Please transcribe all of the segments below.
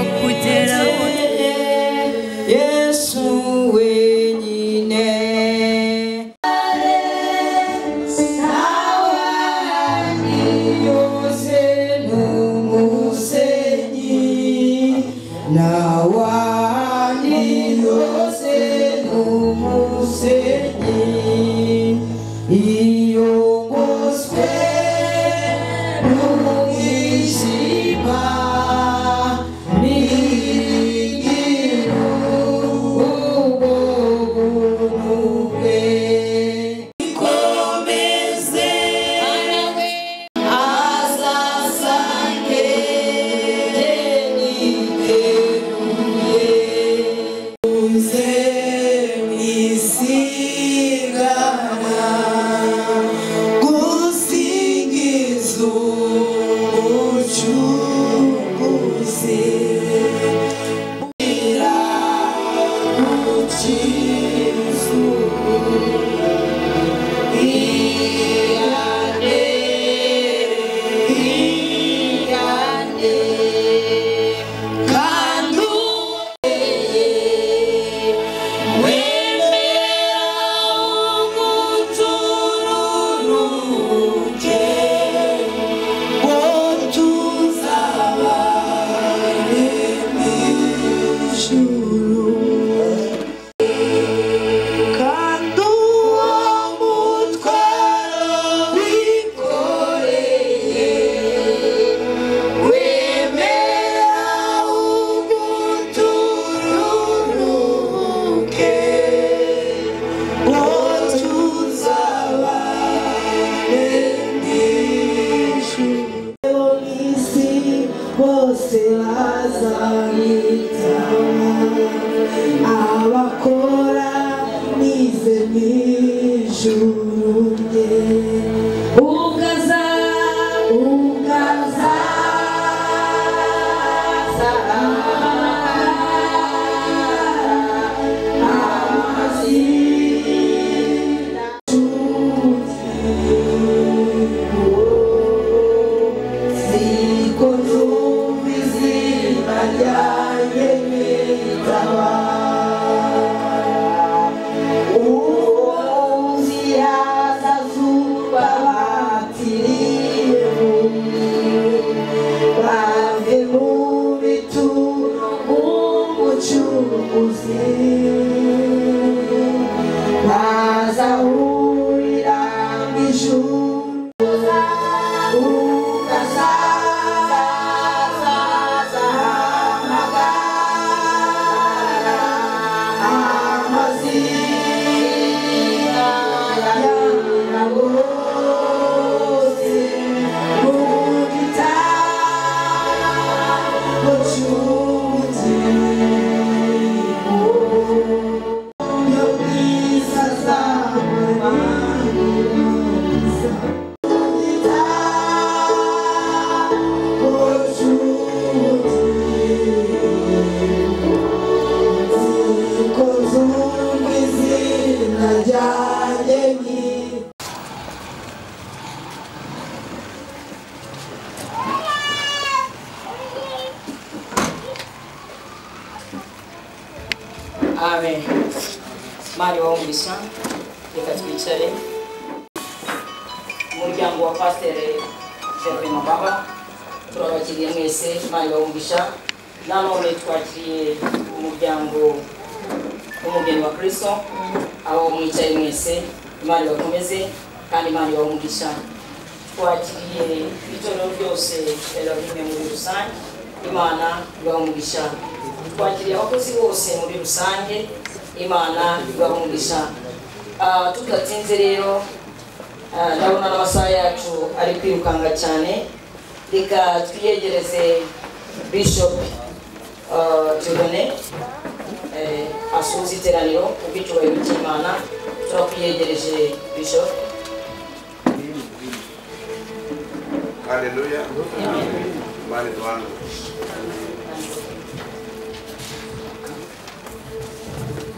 yo kugeraho. Yesu wenyine Amen. Mari wa umugisha, reka twicare. Umuryango wa Pasiteri Gervais Mababa turabakiriye mwese, Mari wa umugisha. Nanone twakiriye umuryango w'umugeni wa Kristo, abo mwicaye mwese, Imana ibakomeze kandi Imana ibahe umugisha. Twakiriye itorero ryose Elohim muri rusange, Imana ibahe umugisha. Twakiriye abakozi bose muri rusange, Imana ibahe umugisha. Tudatinze rero, ndabona n'amasaha yacu ari kwirukanga cyane, reka twiyegereze Bishop Dieudonné asuhuza iteraniro kubw'icyubahiro cy'Imana. Turakwiyegereje Bishop. Haleluya. Imana iduhane.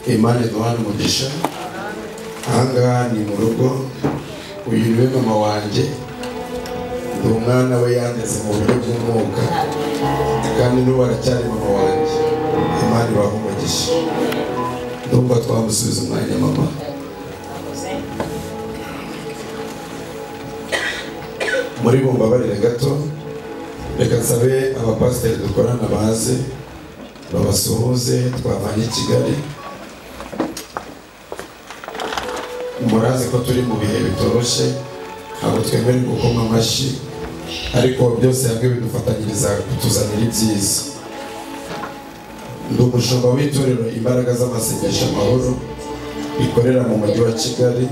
Imana iduhane umugisha. Ahangaha ni mu rugo, uyu niwe mama wanjye, ndi umwana we yandeze mu buryo bw'umwuka. Kandi n'ubu aracyari mama wanjye. Imana ibahe umugisha. Ndumva twamusubiza umwanya mama. Muri bumbabarire gato, reka nsabe abapasiteri dukorana baze babasuhuze, twavanye i Kigali. Murazi ko turi mu bihe bitoroshye, ntabwo twemerewe gukoma amashyi, ariko byose hamwe bidufatanyiriza kutuzanira ibyiza. Ndi umushumba w'itorero Imbaraga z'Amasengesho Amahoro rikorera mu mujyi wa Kigali.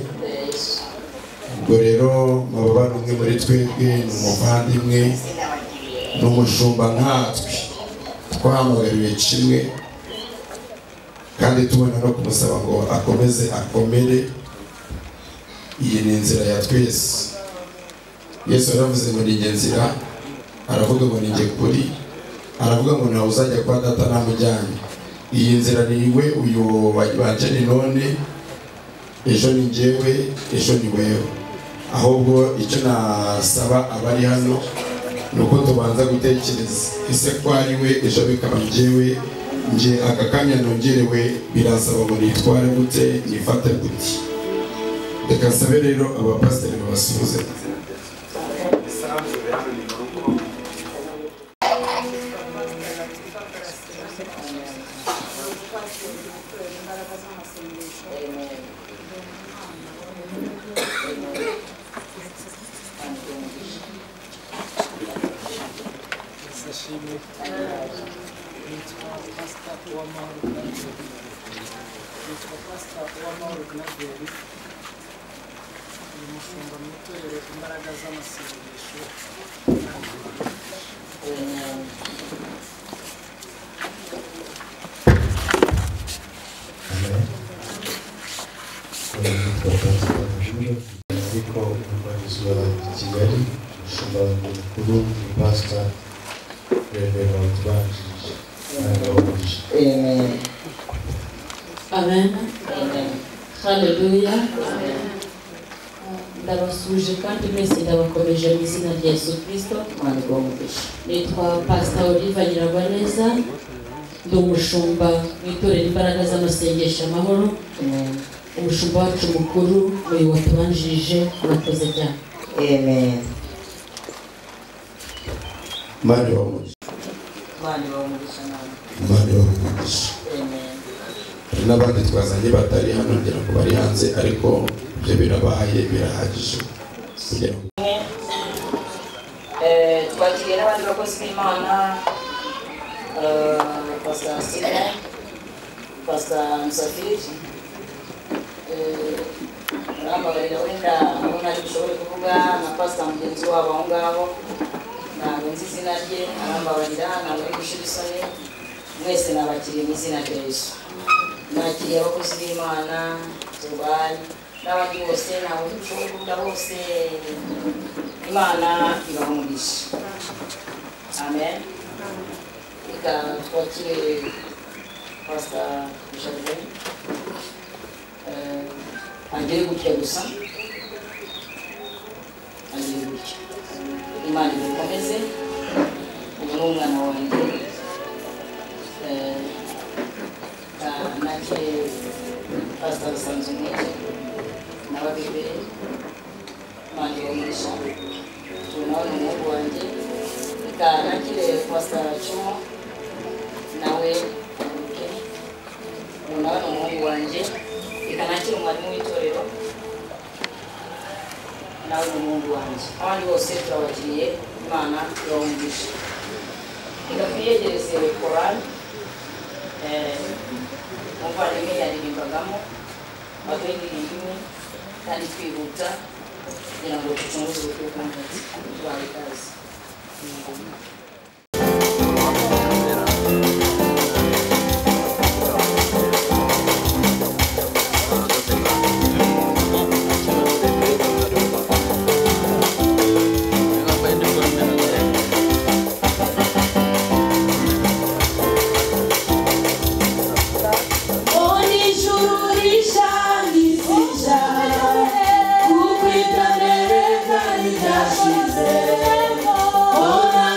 Ubwo rero mababa ni umwe muri twebwe, ni umuvandimwe, ni umushumba nkatwe, twahamagariwe kimwe, kandi tubona no kumusaba ngo akomeze akomere. Iyi ni inzira ya twese. Yesu yaravuze ngo ni njye nzira, aravuga ngo ni njye kuri, aravuga ngo ntawe uzajya kwa data ntamujyanye. Iyi nzira ni we, uyu wanje ni none, ejo ni njyewe, ejo ni wewe. Ahubwo icyo nasaba abari hano ni uko tubanza gutekereza ese ko ari we, ejo bikaba njyewe, nje aka kanya nongerewe, birasaba ngo nitware gute, nifate gute. Reka nsabe rero abapasiteri babasuhuze. Umushumba mu itorero Imbaraga z'Amasengesho. Ariko umbarizwa i Kigali, umushumba wanjye mukuru ni Pastor Reverend watubanjirije. Amen. Haleluya. Ndabasuje kandi mwese ndabakomeje mu izina rya Yesu Kristo. Nitwa Pastor Oliva Nyiragwaneza, ndi umushumba w'itorero Imbaraga z'Amasengesho Amahoro. Umushumba wacu mukuru uyu watubanjirije, murakoze cyane. Amen. Imana ibahe umugisha. Imana ibahe umugisha nawe. Imana ibahe umugisha. Amen. Hari n'abandi twazanye batari hano, ngira ngo bari hanze, ariko ibyo birabaye birahagije kugira ngo Twakiriye n'abandi bakozi b'Imana, Pastor Simon, Pastor Musafiri, murambabarira wenda aho ntari bushobore kuvuga, na Pastor mugenzi wabo aho ngaho ntabwo nzi izina rye, arambabarira ntabwo ari gushira isoni. Mwese nabakiriye mu izina rya Yesu. Nakiriye abakozi b'Imana, Zubari n'abandi bose, ntabwo nzi bushobore kuvuga bose. Imana ibahe umugisha. Amen. Reka twakire Pastor Gervais. Agere gutya gusa, agere gutya. Imana imukomeze. Ubu ni umwana wanjye. Nakire Pastor Sanzumwete n'ababebe. Imana ibahe umugisha. Ubu nawe ni umuhungu wanjye. Reka nakire Pastor Cumo nawe aruke. Ubu nawe ni umuhungu wanjye. Reka nakire umwarimu w'itorero nawe ni umuhungu wanjye. Abandi bose turabakiriye, Imana ibahe umugisha. Reka twiyegereze korali umuvandimwe yaririmbagamo, baduhe indirimbo imwe kandi twihuta kugira ngo ducunguze uburyo bw'umunsi. Tubahe ikaze. Kukwita nereka nidashize. Ona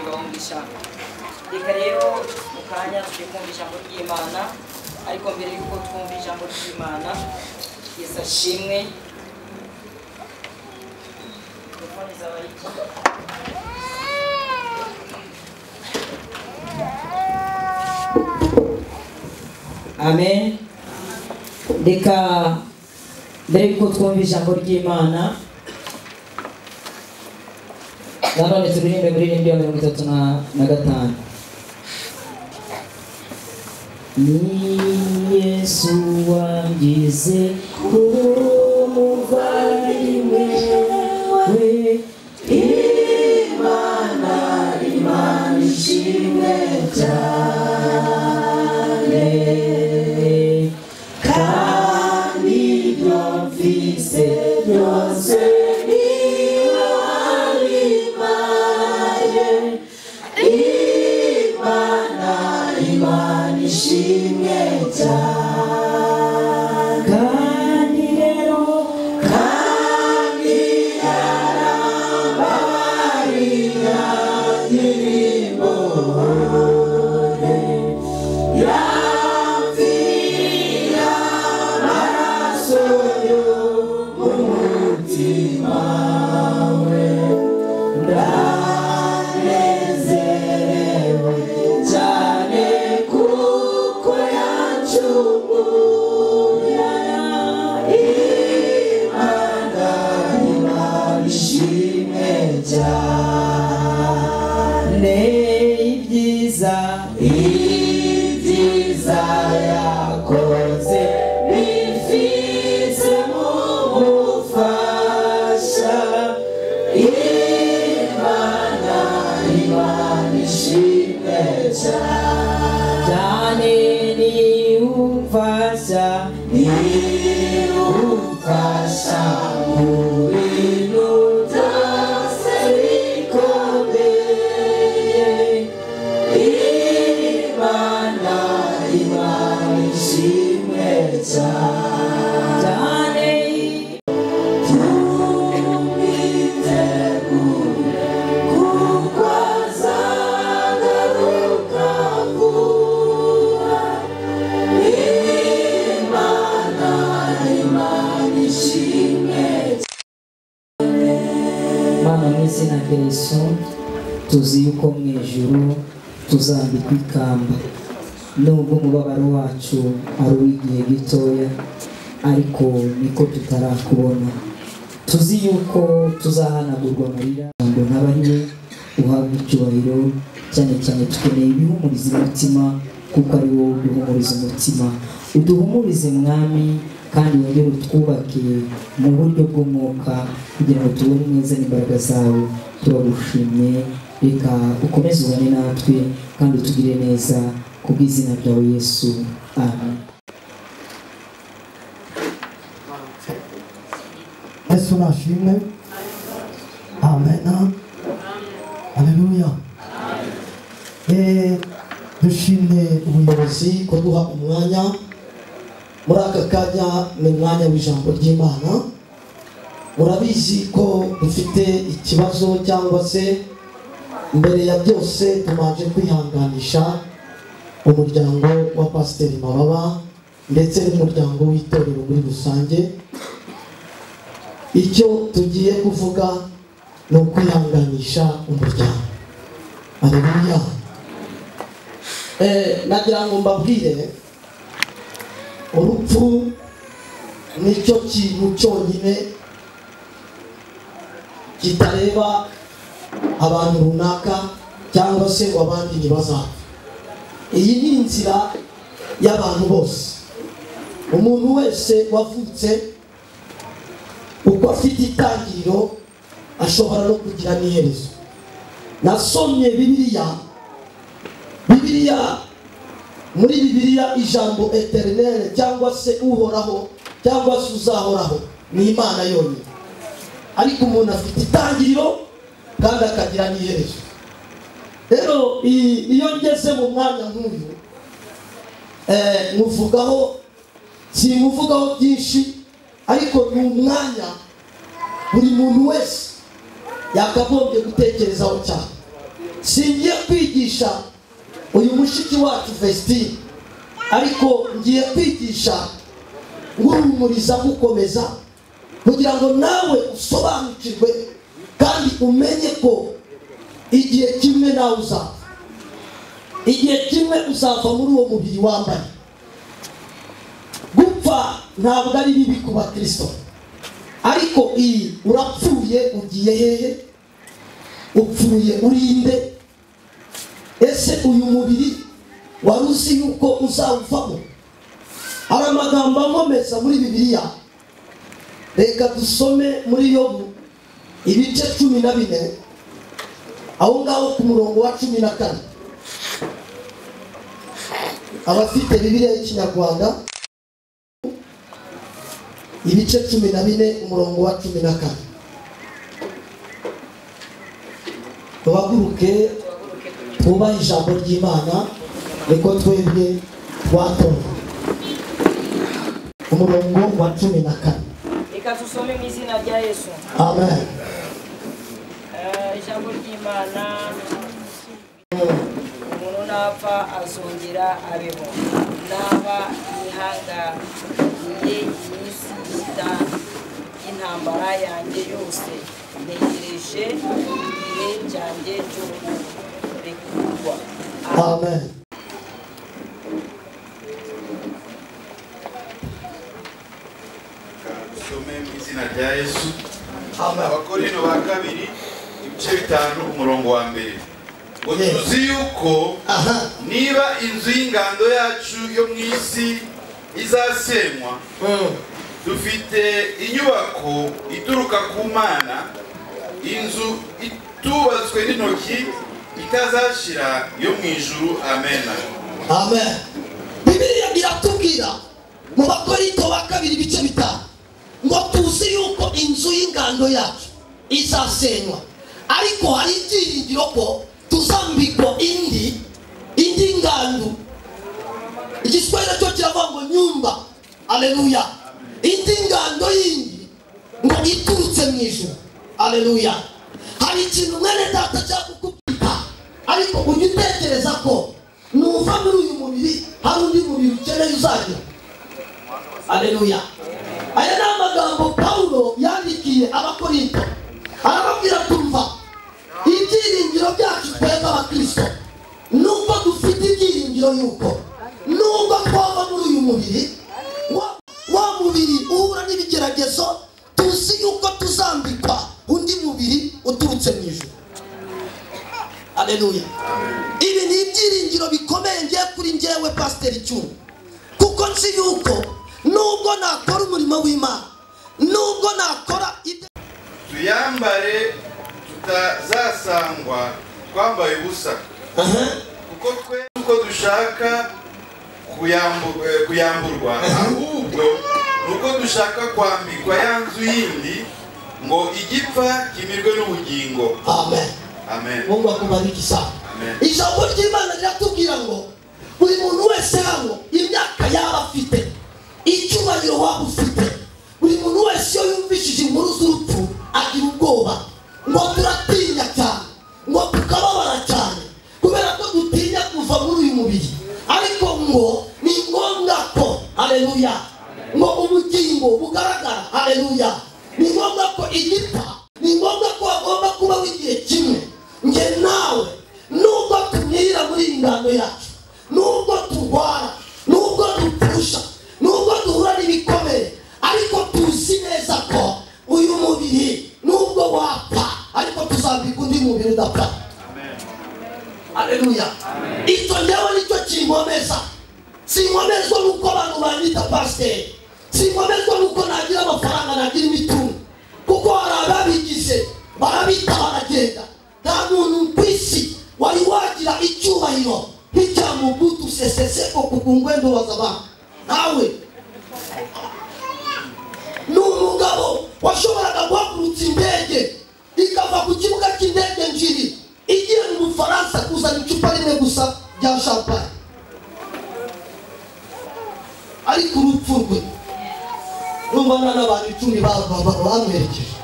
Ibahe. Reka rero mu kanya tujye kumva ijambo ry'Imana, ariko mbere y'uko twumva ijambo ry'Imana, Yesu ashimwe. Telefone zaba ari iki? Amen. Reka mbere y'uko twumva ijambo ry'Imana, nanone turirimbe muri rimwe ya 35. Ni Yesu wangize umuvandimwe we, Imana Imana ishimwe cyane, kandi ibyo mfise byose niwe wabimpaye. Imana Imana ishimwe cyane, kandi rero kandi yarambabariye indirimbo yamvira amaraso yo mu mutima we, ndanezerewe cyane kuko yancunguye. Imana Imana ishimwe cyane, ibyiza ibyiza yakoze bifise mu mufasha. Imana Imana ishimwe cyane, ni umfasha, ni umfasha mu bintu byose bikomeye. Imana Imana ishimwe cyane, tumwitegure kuko azagaruka vuba. Imana Imana ishimwe cyane. Mana, mu izina rya Yesu, tuzi yuko mu ijuru tuzambikwa ikamba, nubwo umubabaro wacu ari uw'igihe gitoya, ariko niko tutarakubona. Tuzi yuko tuzahanagurwa amarira, ngo ntaba ari we uhabwa icyubahiro. Cyane cyane tukeneye ibihumuriza umutima, kuko ari wowe uduhumuriza umutima. Uduhumurize Mwami, kandi wongere utwubake mu buryo bw'umwuka, kugira ngo tubone neza n'imbaraga zawe. Turagushimye, reka ukomeze ubane natwe kandi utugire neza kubw'izina ryawe Yesu. Amen. Yesu nashimwe. Amen. Haleluya. Dushimye ubuyobozi kuduha umwanya muri aka kanya, ni umwanya w'ijambo ry'Imana. Murabizi ko dufite ikibazo, cyangwa se mbere ya byose tumanje kwihanganisha umuryango wa Pasiteri Mababa ndetse n'umuryango w'itorero muri rusange. Icyo tugiye kuvuga ni ukwihanganisha umuryango. Haleluya. Nagira ngo mbabwire, urupfu nicyo kintu cyonyine kitareba abantu runaka cyangwa se ngo abandi ntibazapfa. Iyi ni inzira y'abantu bose. Umuntu wese wavutse uko afite itangiriro ashobora no kugira n'iherezo. Nasomye Bibiliya, Bibiliya muri Bibiliya ijambo eternel cyangwa se uhoraho cyangwa se uzahoraho ni Imana yonyine. Ariko umuntu afite itangiriro kandi akagira n'iherezo. Rero iyo ngeze mu mwanya nk'uyu, muvugaho, simuvugaho byinshi, ariko ni umwanya buri muntu wese yakagombye gutekerezaho cyane. Singiye kwigisha uyu mushiki wacu Vestine, ariko ngiye kwigisha nguhumuriza, gukomeza, kugira ngo nawe usobanukirwe kandi umenye ko igihe kimwe nawe uzapfa, igihe kimwe uzava muri uwo mubiri wambaye. Gupfa ntabwo ari bibi ku bakristo, ariko iyi urapfuye ugiye hehe? Upfuye urinde? Ese uyu mubiri wari uzi yuko uzawuvamo? Hari amagambo ankomeza muri Bibiliya. Reka dusome muri Yobu ibice 14, aho ngaho ku murongo wa 14. Abafite Bibiliya y'Ikinyarwanda, ibice 14 umurongo wa 14. Tuhaguruke twubahe ijambo ry'Imana, niko twebwe twatora. Umurongo wa 14. Reka tusome mu izina rya Yesu. Amen. Ijambo ry'Imana: umuntu napfa azongera abeho, naba yihanganiye iminsi y'intambara yanjye yose, ntegereje igihe cyanjye cyo kurekurwa. Amen. Dusome mu izina rya Yesu. Abakorinto ba kabiri ibice 5 umurongo wa 1. Ngo tuzi yuko niba inzu y'ingando yacu yo mu isi izasenywa, dufite inyubako ituruka ku Mana, inzu itubatswe n'intoki itazashira yo mu ijuru. Amen. Amen. Bibiliya iratubwira mu Bakorinto ba kabiri ibice 5 ngo tuzi yuko inzu y'ingando yacu izasenywa, ariko hari ibyiringiro ko tuzambikwa indi ngando. Igiswahili cyo kiravuga ngo nyumba. Aleluya. Indi ngando yindi ngo iturutse mu ijuru. Aleluya. Hari ikintu mwene data cyakukubwira, ariko ujye utekereza ko nuva muri uyu mubiri hari undi mubiri ukeneye uzagira. Aleluya. Aya ni amagambo Pawulo yandikiye Abakorinto, arababwira tumva ibyiringiro byacu twebwe abakristo, nubwo dufite ibyiringiro yuko nubwo twava muri uyu mubiri, wa mubiri uhura n'ibigeragezo, tuzi yuko tuzambikwa undi mubiri uturutse mu ijuru. Aleluya. Ibi ni ibyiringiro bikomeye ngiye kuri njyewe Pasiteri Cyuma, kuko nzi yuko nubwo nakora umurimo w'Imana, nubwo nakora ibyo, tuyambare tutazasangwa twambaye ubusa, kuko twe uko dushaka kuyamburwa, ahubwo nuko dushaka kwambikwa ya nzu yindi ngo igipfa kimirwe n'ubugingo. Amen. Amen. Mungu akubariki sana. Ijambo ry'Imana riratubwira ngo buri muntu wese hano imyaka yaba afite, icyubahiro waba ufite, buri muntu wese iyo yumvishije inkuru z'urupfu agira ubwoba, ngo turatinya cyane, ngo tukababara cyane, kubera ko dutinya kuva muri uyu mubiri. Ariko ngo ni ngombwa ko, haleluya, ngo ubugingo bugaragara. Haleluya. Ni ngombwa ko igipfa, ni ngombwa ko hagomba kubaho igihe kimwe nge nawe, nubwo tumwira muri iyi ngano yacu, nubwo turwara, nubwo dupfusha, nubwo duhura n'ibikomere, ariko tuzi neza ko uyu mubiri nubwo wapfa, ariko tuzambika undi mubiri udapfa. Haleluya. Icyo ngewe nicyo kinkomeza. Sinkomezwa nuko abantu banyita pasiteri, sinkomezwa nuko nagira amafaranga, nagira imitungo, kuko hari ababigize barabita baragenda. Nta muntu ku isi wari wagira icyubahiro nk'icya Mobutu Sese Seko ku ngwendo wa Zabanga. Nawe ni umugabo washoboraga guhagurutsa indege ikava ku kibuga cy'indege Njiri igiye mu Bufaransa kuzana icupa rimwe gusa rya champagne. Ariko urupfu rwe numva nta n'abantu 10 bamuherekeje.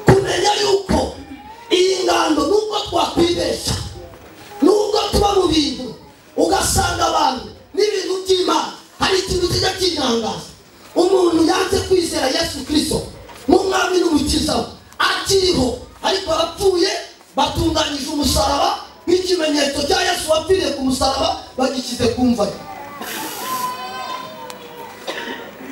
Kumenya yuko iyi ngando umusaraba nk'ikimenyetso cya Yesu wapfiriye ku musaraba, bagishyize ku mva ye.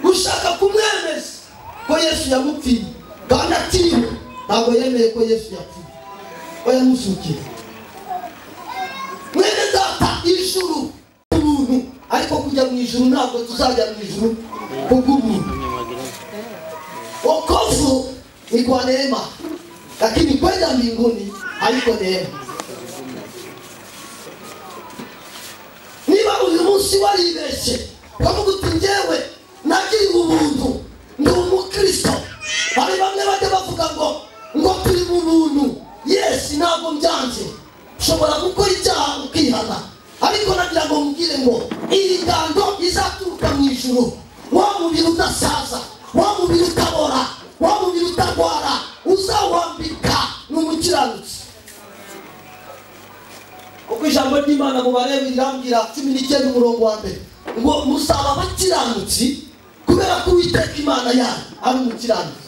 Gushaka kumwemeza ko Yesu yamupfiriye kandi akiriho, ntabwo yemeye ko Yesu yapfuye, ko yamuzukiye. Mwene data, ijuru ubuntu, ariko kujya mu ijuru ntabwo tuzajya mu ijuru kubw'ubuntu. Wokovu ni kwa neema, lakini kwenda mbinguni haiko neema. Niba uyu munsi waribeshye ukavuga uti njyewe nagiriwe ubuntu, ndi umukristo. Hari bamwe bajya bavuga ngo turi mu buntu. Yes, ntabwo mbyanze, ushobora gukora icyaha ukihana, ariko nagira ngo mubwire ngo iyi ngando izaturuka mu ijuru, wa mubiri udasaza, wa mubiri utabora, wa mubiri utarwara, uzawambika ni umukiranutsi. Kuko ijambo ry'Imana mu Balewi rirambwira 19 umurongo wa mbere ngo muzaba abakiranutsi kubera ko Uwiteka Imana yanyu ari umukiranutsi.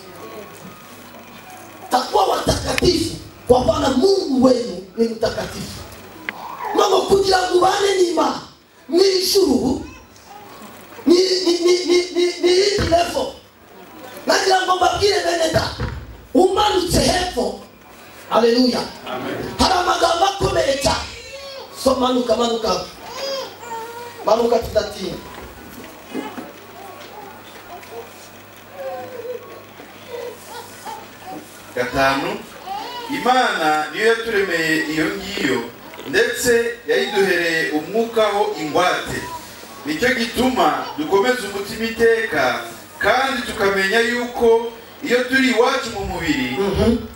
Takuwa watakatifu kwa maana Mungu wenu ni mtakatifu. Ngo kugira ngo ubane n'Imana mu ijuru ni level. Nagira ngo mbabwire bene data, umanutse hepfo, haleluya, hari amagambo akomeye cyane. So manuka, manuka, manuka tudatinda. Gatanu, Imana niyo yaturemeye iyo ngiyo, ndetse yayiduhereye umwuka ho ingwate. Nicyo gituma dukomeza umutima iteka, kandi tukamenya yuko iyo turi iwacu mu mubiri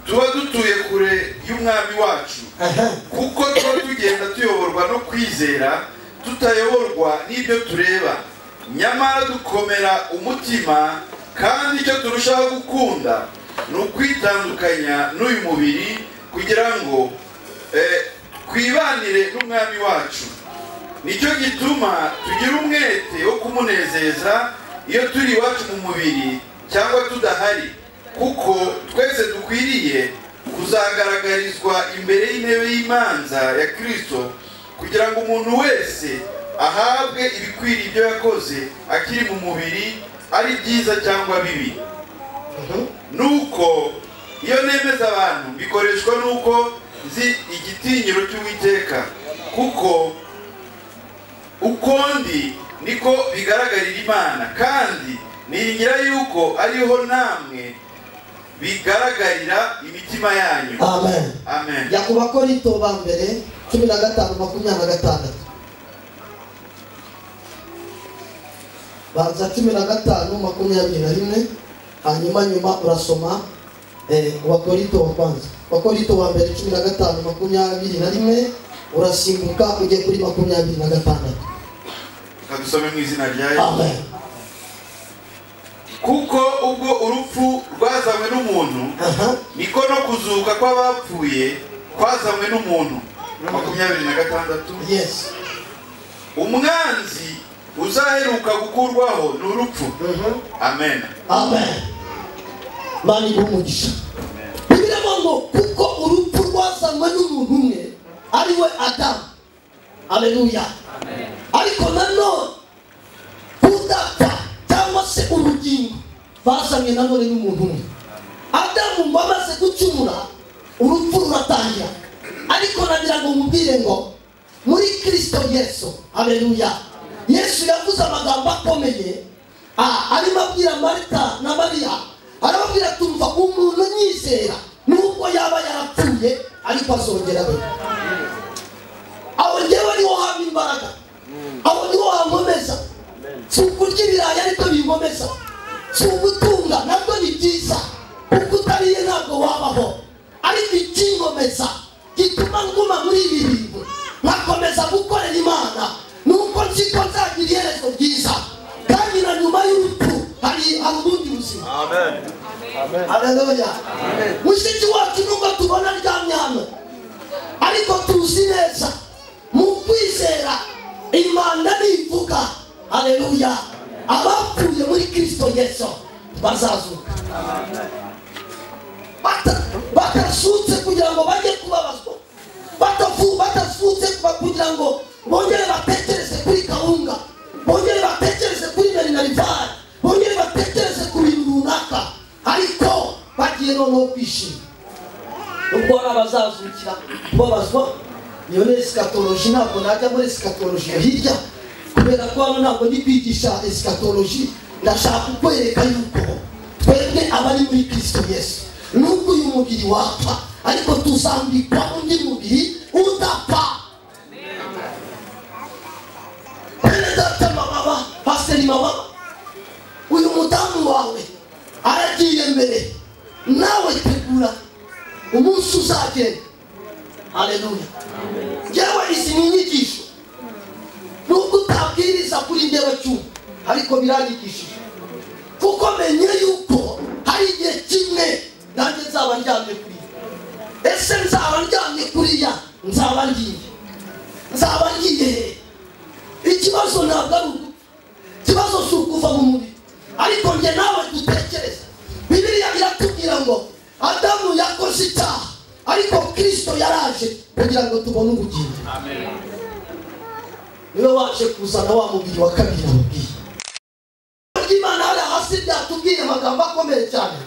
tuba dutuye kure y'umwami wacu, kuko tuba tugenda tuyoborwa no kwizera, tutayoborwa n'ibyo tureba. Nyamara dukomera umutima, kandi icyo turushaho gukunda ni ukwitandukanya n'uyu mubiri kugira ngo twibanire n'umwami wacu. Nicyo gituma tugira umwete wo kumunezeza iyo turi iwacu mu mubiri cyangwa tudahari, kuko twese dukwiriye kuzagaragarizwa imbere y'intebe y'imanza ya Kristo, kugira ngo umuntu wese ahabwe ibikwiriye ibyo yakoze akiri mu mubiri, ari byiza cyangwa bibi. Nuko iyo nemeza abantu bikoreshwa nuko nzi igitinyiro cy'Uwiteka, kuko ukondi niko bigaragarira Imana, kandi niringira yuko ariho namwe bigaragarira imitima yanyu. Amen. Amen. Yakuba Korinto ba mbere 15:26. Banza 15:21, hanyuma nyuma urasoma Wakorinto wa kwanza. Wakorinto wa mbere 15:21, urasimbuka ujye kuri 26. Kadusome mu izina rya Yesu. Amen. Kuko ubwo urupfu rwazanywe n'umuntu, niko no kuzuka kw'abapfuye kwazanywe n'umuntu. 26. Yes. Umwanzi uzaheruka gukurwaho ni urupfu. Amen. Amen. Mani umugisha. Bibiliya ngo kuko urupfu rwazanywe n'umuntu umwe ari we Adamu. Haleluya. Amen. Ariko nanone kudapfa cyangwa se ubugingo bazanywe nanone n'umuntu umwe. Adamu ngo amaze gucumura urupfu ruratangira. Ariko nagira ngo mubwire ngo muri Kristo Yesu, haleluya, Yesu yavuze amagambo akomeye, arimo abwira Marita na Mariya, arababwira tumva umuntu nyizera nubwo yaba yarapfuye ariko azongera abeho. Aho njyewe niho haba imbaraga, aho niho hankomeza. Si ukurya ibirayi ariko binkomeza, si ugutunga nabwo ni byiza, kuko utariye ntabwo wabaho, ariko ikinkomeza gituma nguma muri ibi bintu nkakomeza gukorera Imana nuko nzi ko nzagira iherezo ryiza, kandi na nyuma y'urupfu hari ubundi buzima. Amen. Haleluya. Mushiki wacu nubwo tubona aryamye hano, ariko tuzi neza mu kwizera Imana nivuga, haleluya, abapfuye muri Kristo Yesu bazazuka. Batasutse kugira ngo bajye kubabazwa, kugira ngo bongere batekereze kuri kawunga, bongere batekereze kuri minerval, bongere batekereze ku bintu runaka, ariko bagiye noneho kwishima. Ubwo hari abazazukira kubabazwa, iyo ni eschatology, ntabwo najya muri eschatology hirya, kubera ko hano ntabwo ndi kwigisha eschatology. Ndashaka kukwereka yuko twebwe abari muri Kristo Yesu, nubwo uyu mubiri wapfa, ariko tuzambikwa undi mubiri udapfa. Bene data mababa, pasiteri mababa, uyu mudamu wawe aragiye mbere, nawe tegura umunsi uzagenda. Haleluya. Njyewe izi ni inyigisho, nubwo utabwiriza kuri njyewe cyuma, ariko biranyigishije, kuko menye yuko hari igihe kimwe nanjye nzaba ndyamye kuriya. Ese nzaba ndyamye kuriya, nzaba ngiye, nzaba ngiye he? Ikibazo ntabwo ari ugupfa, ikibazo si ukuva mu mubiri, ariko njye nawe dutekereza. Bibiliya iratubwira ngo Adamu yakoze icyaha, ariko Kristo yaraje kugira ngo tubone ubugingo. Niwe waje kuzana wa mubiri wa kabiri nababwiye. Imana hari hasi byatubwiye amagambo akomeye cyane,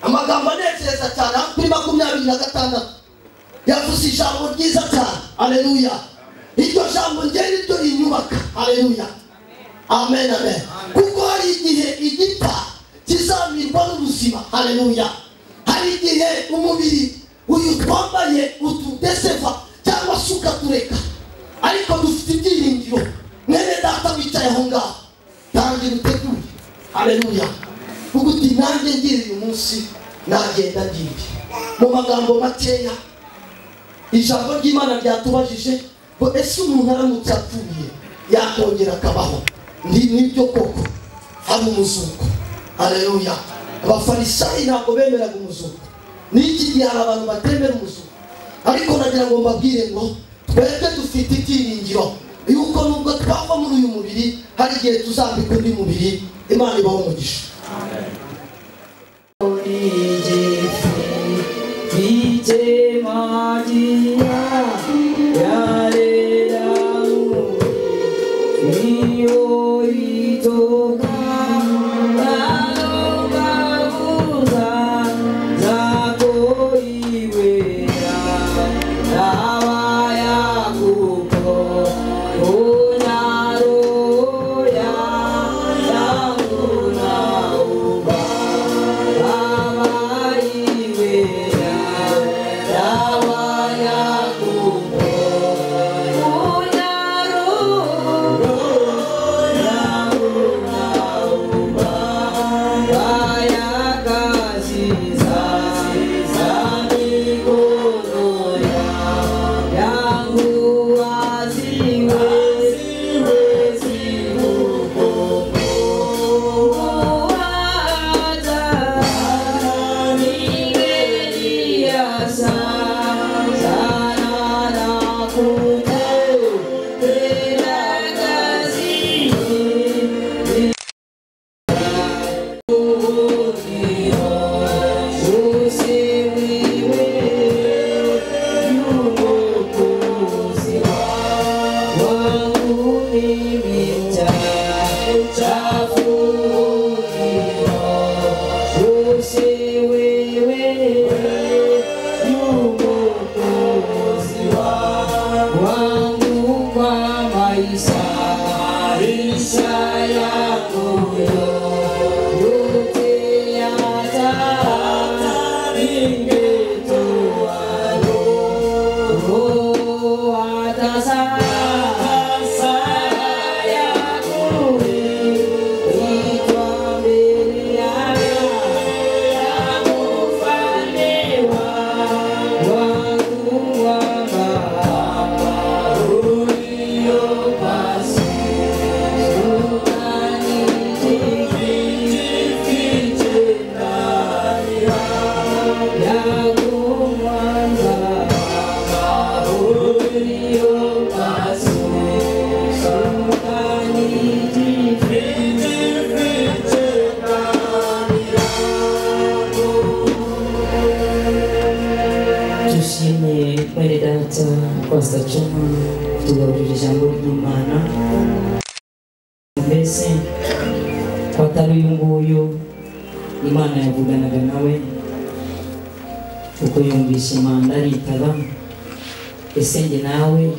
amagambo anezeza cyane. Kuri 26 yavuze ijambo ryiza cyane. Haleluya. Iryo jambo njye niryo rinyubaka. Haleluya. Amen, amen. Kuko hari igihe igipfa kizamirwa n'ubuzima. Haleluya. Hari igihe umubiri uyu twambaye utudeseva cyangwa se ukatureka, ariko dufite ibyiringiro. Mwene data wicaye aho ngaho, tangira utegure. Haleluya. Kuko uti nanjye ngiye uyu munsi nagenda ngiye. Mu magambo makeya, ijambo ry'Imana ryatubajije ngo ese umuntu aramutse apfuye yakongera akabaho? Nibyo koko hari umuzuko. Haleluya. Abafarisayi ntabwo bemeraga umuzuko, n'iki gihe hari abantu batemera umuzuko, ariko nagira ngo mbabwire ngo twebwe dufite ibyiringiro yuko nubwo twava muri uyu mubiri, hari igihe tuzambika undi mubiri. Imana ibahe umugisha. Yangu mwanza, ulio Pastor Chuma tugaburira ijambo ry'Imana. Mbese ko atari uyu nguyu Imana yavuganaga nawe, uko yumvishe Imana aritaba. Ese njye nawe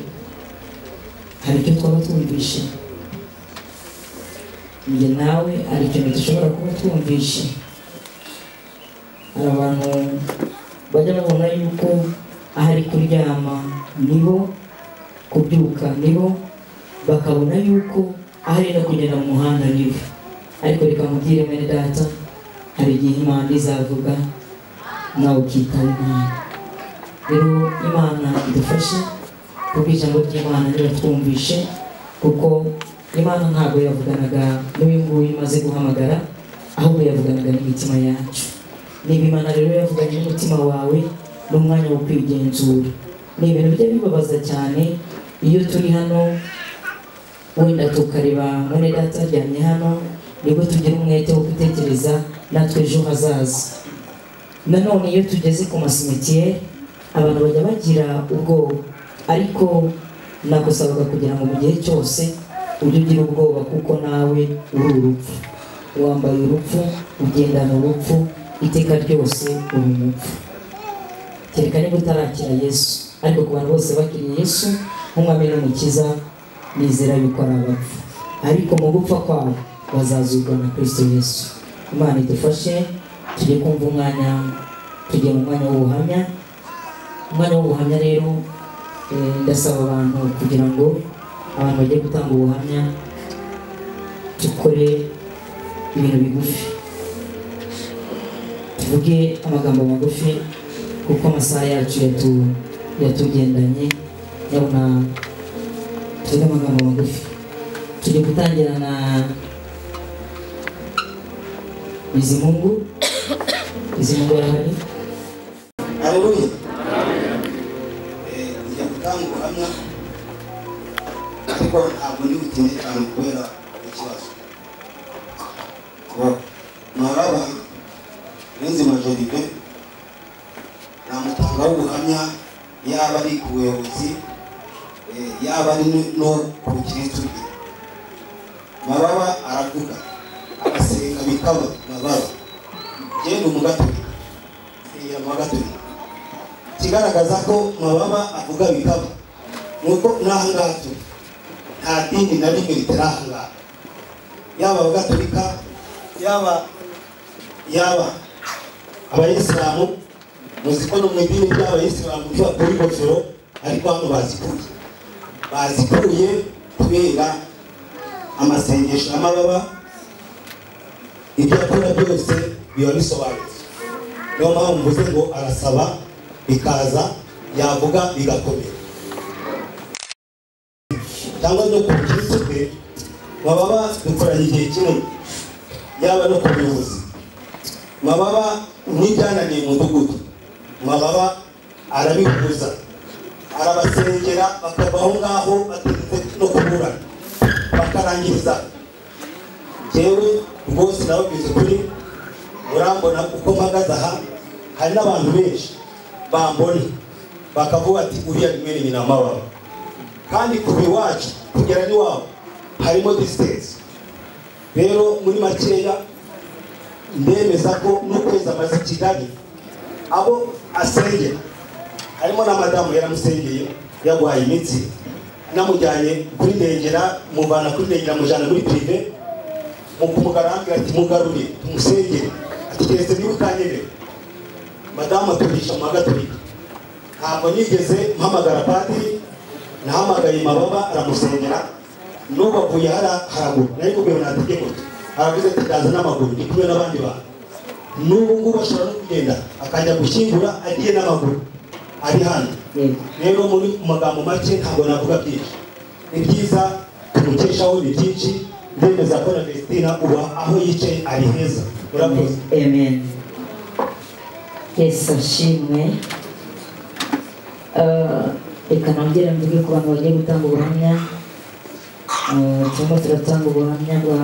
hari icyo twaba twumvishe? Njye nawe hari ikintu dushobora kuba twumvishe? Hari abantu bajya babona yuko ahari kuryama nibo, kubyuka nibo, bakabona yuko ahari no kugenda mu muhanda nibo. Ariko reka mubwire mwene data, hari igihe Imana izavuga nawe ukitaba Imana. Rero Imana idufashe kuko ijambo ry'Imana riratwumvishe, kuko Imana ntabwo yavuganaga n'uyu nguyu imaze guhamagara, ahubwo yavuganaga n'imitima yacu. Niba Imana rero yavuganye n'umutima wawe, n'umwanya wo kwigenzura. Ni ibintu bijya bibabaza cyane iyo turi hano wenda tukareba mwene data aryamye hano, nibwo tugira umwete wo gutekereza natwe ejo hazaza. Nanone iyo tugeze ku masimetiye abantu bajya bagira ubwoba, ariko nagusabaga kugira ngo mu gihe cyose ujye ugira ubwoba, kuko nawe uri urupfu, wambaye urupfu, ugendana urupfu, iteka ryose uri umupfu. Kereka niba utarakira Yesu. Ariko ku bantu bose bakiriye Yesu nk'umwami n'umukiza, nizera yuko ari abapfu, ariko mu gupfa kwabo bazazurwa na Kristo Yesu. Imana idufashe tujye kumva umwanya, tujye mu mwanya w'ubuhamya. Umwanya w'ubuhamya rero ndasaba abantu kugira ngo abantu bagiye gutanga ubuhamya dukore ibintu bigufi, tuvuge amagambo magufi, kuko amasaha yacu yatugendanye. Ndabona tuvuge amagambo magufi. Tujye gutangira na Bizimungu. Bizimungu arahari? Haleluya. Ngiye gutanga ubuhamya, ariko ntabwo ndi butinde cyane kubera ikibazo. Mababa Niyonzima Jolive namutangaho ubuhamya, yaba ari ku buyobozi, yaba ari no ku bukristo bwe. Mababa aravuga, agasenga bikaba. Mababa njye ni umugatolika, nsengera mu bagatolika. Ikigaragaza ko Mababa avuga bikaba nuko n'aha ngaha turi nta dini na rimwe ritari aha ngaha, yaba abagatolika, yaba abayisilamu. Muzi ko no mu idini ry'abayisilamu ntibakura ingofero, ariko hano bazikuye kubera amasengesho y'Amababa. Ibyo akora byose biba bisobanutse. Niyo mpamvu mvuze ngo arasaba bikaza, yavuga bigakomera. Cyangwa no ku bukristo bwe, Mababa dukoranye igihe kinini, yaba no ku buyobozi. Mababa n'ibyananiye umudugudu, Mababa arabihuza, arabasengera bakava aho ngaho batinze no kuburana, bakarangiriza. Jewe rwose nababwiza ukuri, murambona uko mpagaze aha, hari n'abantu benshi bambona bakavuga ati uriya ni mwene nyina Mababa. Kandi kuva iwacu kugera n'iwabo harimo distance. Rero muri makeya ndemeza ko n'ukwezi amaze i Kigali abo asengera, harimo na madamu yaramusengeye yagwaye imitsi, namujyanye kuri Ndengera, muvana kuri Ndengera mujyana muri prive, mu kumugarambira ati mugarure tumusengere, ati keretse niba utanyemera. Madamu aturisha mu bagatolika. Ntabwo nigeze mpamagara padiri, nahamagaye Mababa aramusengera. N'ubu avuye haraguru, nari mubwiye natege moto, aravuze ati ndaza n'amaguru ndi kumwe n'abandi bantu. N'ubu ngubu ashobora no kugenda akajya gushyingura agiye n'amaguru ari hano. Rero muri magambo make ntabwo navuga byinshi, ni byiza tumukeshaho ni byinshi. Ndemeza ko na Vestina uba aho yicaye ari heza. Murakoze. Amen. Yesu ashimwe. Reka nongere mvuge ku bantu bagiye gutanga ubuhamya. Turimo turatanga ubuhamya bwa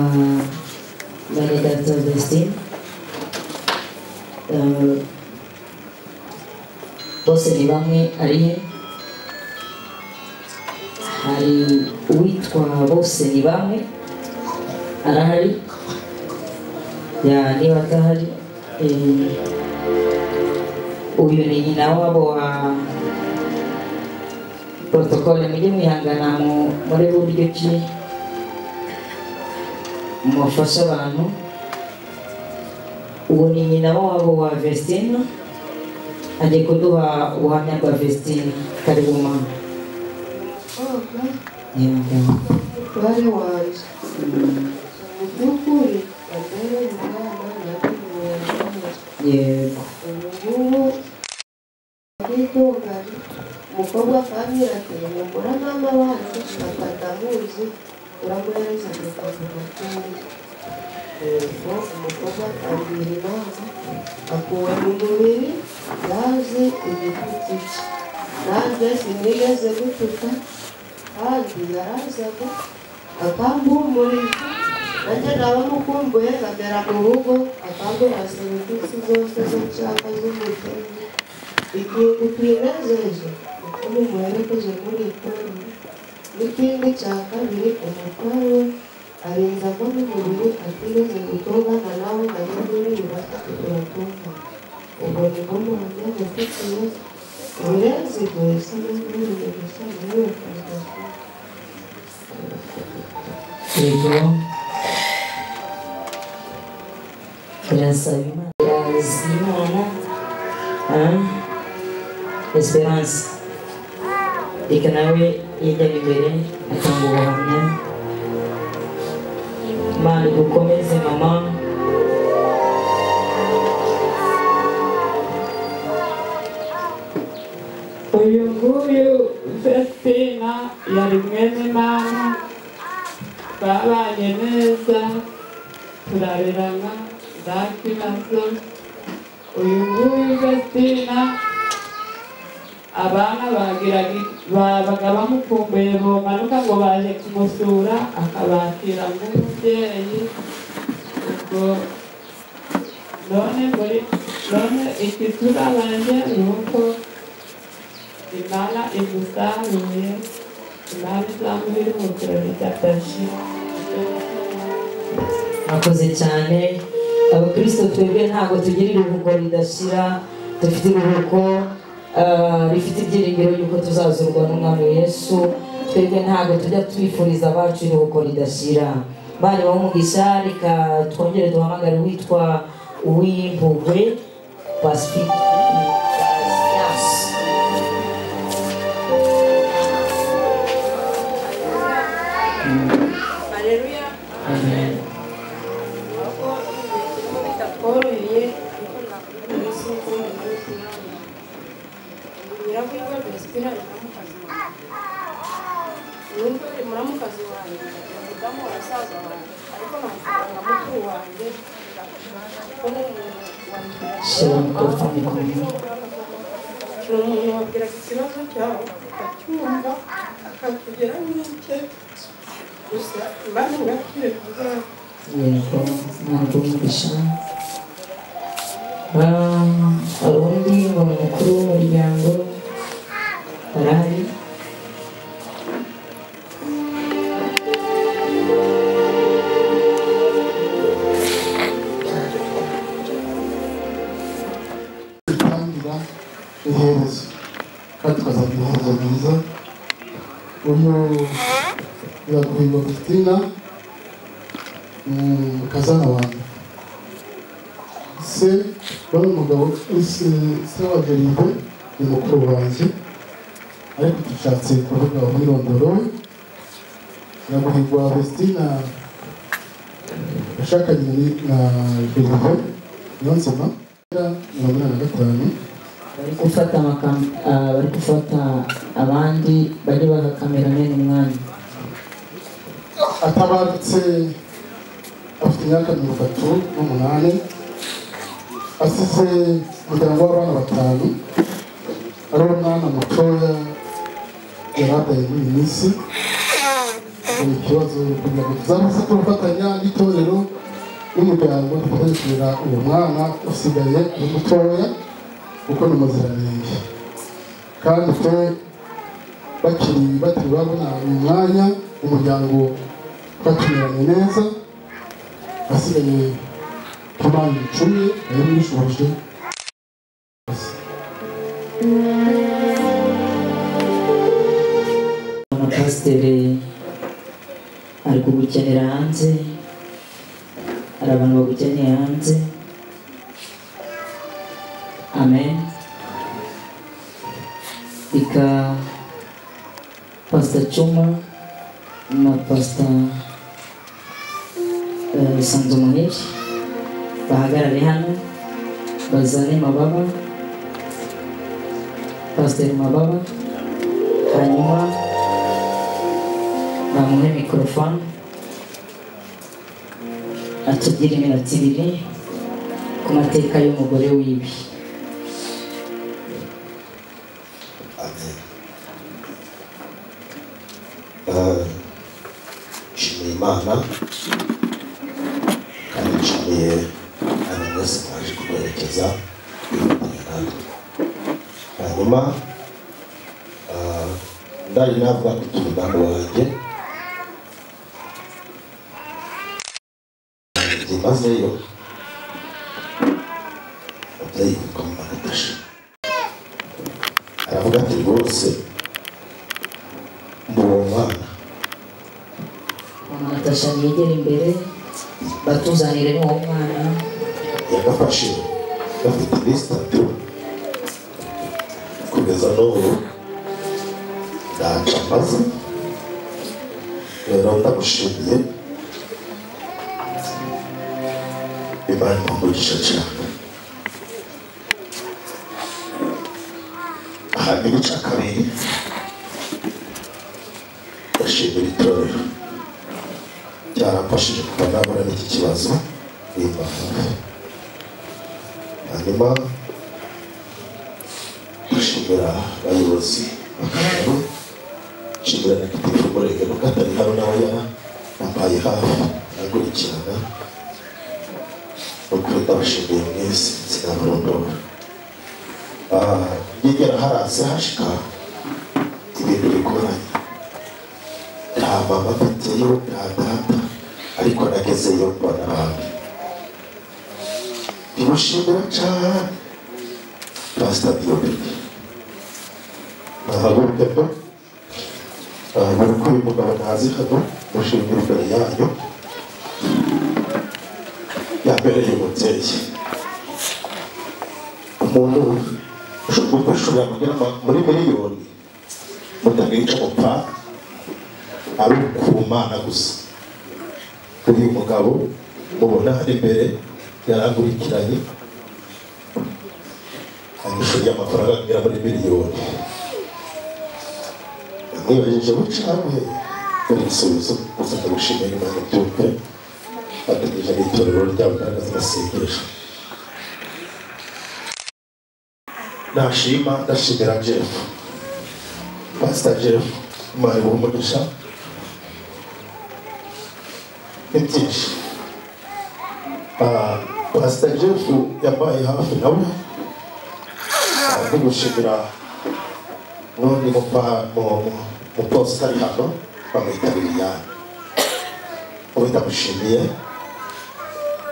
mwene data Vestine. Bose ni bamwe ari he? Hari uwitwa bose ni bamwe arahari ya niba atahari uyu ni nyina wabo wa protocole mujye mwihangana muri buryo ki mufasha abantu. Uwo ni nyina wabo wa Vestine agiye kuduha ubuhamya bwa Vestine. Karibu mama. Umutware wanjye mu by'ukuri wambaye umwana nawe. Yego. Ubu kwitunganya umukobwa akambwira ati mugura mama wacu afata muzi uramuhereza amafaranga. Yego umukobwa akambwira inama akuwe mu mubiri yazi igitutsi cye nanjye sinigeze gutuka kandi yarazaga akampumuriza nanjye naba mukumbuye nkagera mu rugo akambuha serivisi zose zo nshaka z'umukene. Ikintu twinezeje uko mumuherekeje muri itorero. N'ikindi cya kabiri umutware we arinze ava mu mubiri atigeze gutongana nawe nkajya kurira turatongana. Ubwo nibwo muhamya mufitiye uburenzi bwese n'ubwiyunge muri perezida. Yego. Birasaba Imana Esperance reka nawe yajya imbere atanga ubuhamya. Imana igukomeze mama. Uyu nguyu Vestina yari mwene mama babanye neza turarerana nta kibazo. Uyu nguyu Vestina abana babaga bamukumbuye bomanuka ngo baje kumusura akabakira nk'umubyeyi. Ubwo none ikitubabanje ni uko Imana imusaruye, Imana izamuha iruhukiro ridashira. Murakoze cyane. Abakristo twebwe ntabwo tugira iruhuko ridashira, dufite iruhuko rifite ibyiringiro yuko tuzazurwa n'Umwami Yesu. Twebwe ntabwo tujya twifuriza abacu iruhuko ridashira. Bari bamugisha. Reka twongere duhamagare uwitwa Uwimpuhwe Pacifique. Haleluya. Amen. Ahubwo bitatworoheye kuko nakumunsi w'umunsi nyirabuhirwa Vestina ni muramukazi wanjye. Nubwo ari muramukazi wanjye, umudamu wa musaza wanjye, ariko namufata mukuru wanjye kuko ni umuntu wabwiraga ikibazo cyawe akacyumva akakugera n'icye gusa Imana ingakire kuzaza. Yego, ntabwo umugisha. Hari undi ngo ni umukuru w'umuryango arahari. Dutangira iherezo kandi tukazagira iherezo ryiza. Uyu Iraguhirwa Vestina mukazana wanjye se wari umugabo se wa Derive ni mukuru wanjye, ariko dushatse kuvuga umwirondoro we. Iraguhirwa Vestina yashakanye na Derive Niyonzima 45. Bari gufata abandi bari baha kamerameni umwanya. Atabarutse afite imyaka 38, asize umuryango w'abana 5, ari umwana mutoya yaradaye muri iyi minsi. Ni ikibazo kugira ngo tuzabashe gufatanya n'itorero n'umuryango dufatanye kurera uwo mwana usigaye ari mutoya kuko ni umuziranenge. Kandi twe Bakiri batari babona uyu mwanya, umuryango twatumiranye neza, asigaye Imana icumi yamwishoje. Pasiteri ari kugukenera hanze, hari abantu bagukeneye hanze. Amen. Ika Pastor Chuma na Pastor Sanzumuheri bahagarare hano, bazane Mababa, Pastor Mababa, hanyuma bamuhe mikrofone atubwire iminota ibiri ku mateka y'umugore wiwe. Amen. Nshimiye Imana kandi nshimiye abantu bose baje kuberekeza kwifatanya natwe. Hanyuma ndari navuga ku umudamu wanjye byimazeyo ababyeyi bitwa Mama Natasha, aravuga ati rwose mbuwo mwana. Mama Natasha yegera imbere batuzanire n'uwo mwana. Yagafashe gafite iminsi itatu kugeza n'ubu ndaca amaze. Rero ndagushimiye, Imana imugisha cyane. Hanyuma icya kabiri ndashimira itorero ryaramfashije kuba nabona n'iki kibazo nimba hafi. Hanyuma ndashimira abayobozi b'akarere, nshimira na gitifu Murenge kuko atari hano nawe yambaye hafi akurikirana. Ukuri ndabashimiye mwese, sinabarondora. Nkigera harase hashika ibintu bigoranye, nta mama mfiteyo, nta data, ariko nagezeyo mbona abandi. Ndimushimira cyane Pastor Diobedi. Nahaguruke pe, nahaguruke uyu mugabo ntazi hano, mushimira imbere yanyu, yambereye umubyeyi. Umuntu ushobora kugera muri miliyoni mutagira icyo mupfa ari ukumana gusa. Uyu mugabo mubona hari imbere yarangurikiranye, anyishyuriye amafaranga agera muri miliyoni. Namwibajije bucamwe dore igisubizo gusa, ndagushimira Imana byumve bategereje n'itorero ryabo imbaraga z'amasengesho. Nashima ndashimira Jeff, Pastor Jeff, Imana imuhe umugisha. Ni byinshi. Pastor Jeff yabaye hafi nawe, ndi gushimira n'undi muposita ari hano bamwita Liliane, ubu ndamushimiye.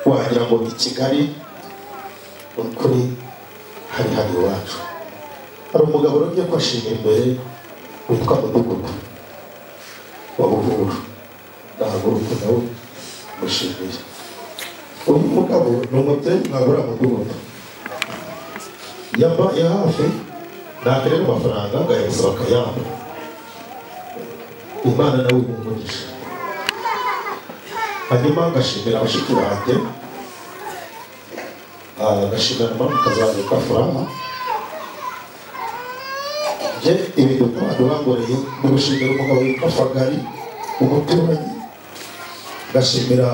Wagira ngo i Kigali ukuri hari hari iwacu. Hari umugabo ugiye kwashima imbere witwa Mudugudu wa Buhuru, ndahaguruka nawe mushimiye. Uyu mugabo ni umubyeyi mwabura Mudugudu, yambaye hafi ntakerera amafaranga ngayamusaba akayamba. Imana nawe imuha. Hanyuma ngashimira abashiki banjye, ngashimira na muramukazi wanjye witwa Furaha. Nje ibintu abantu bangoreye ni gushimira umugabo witwa Fagari umuturanyi, ngashimira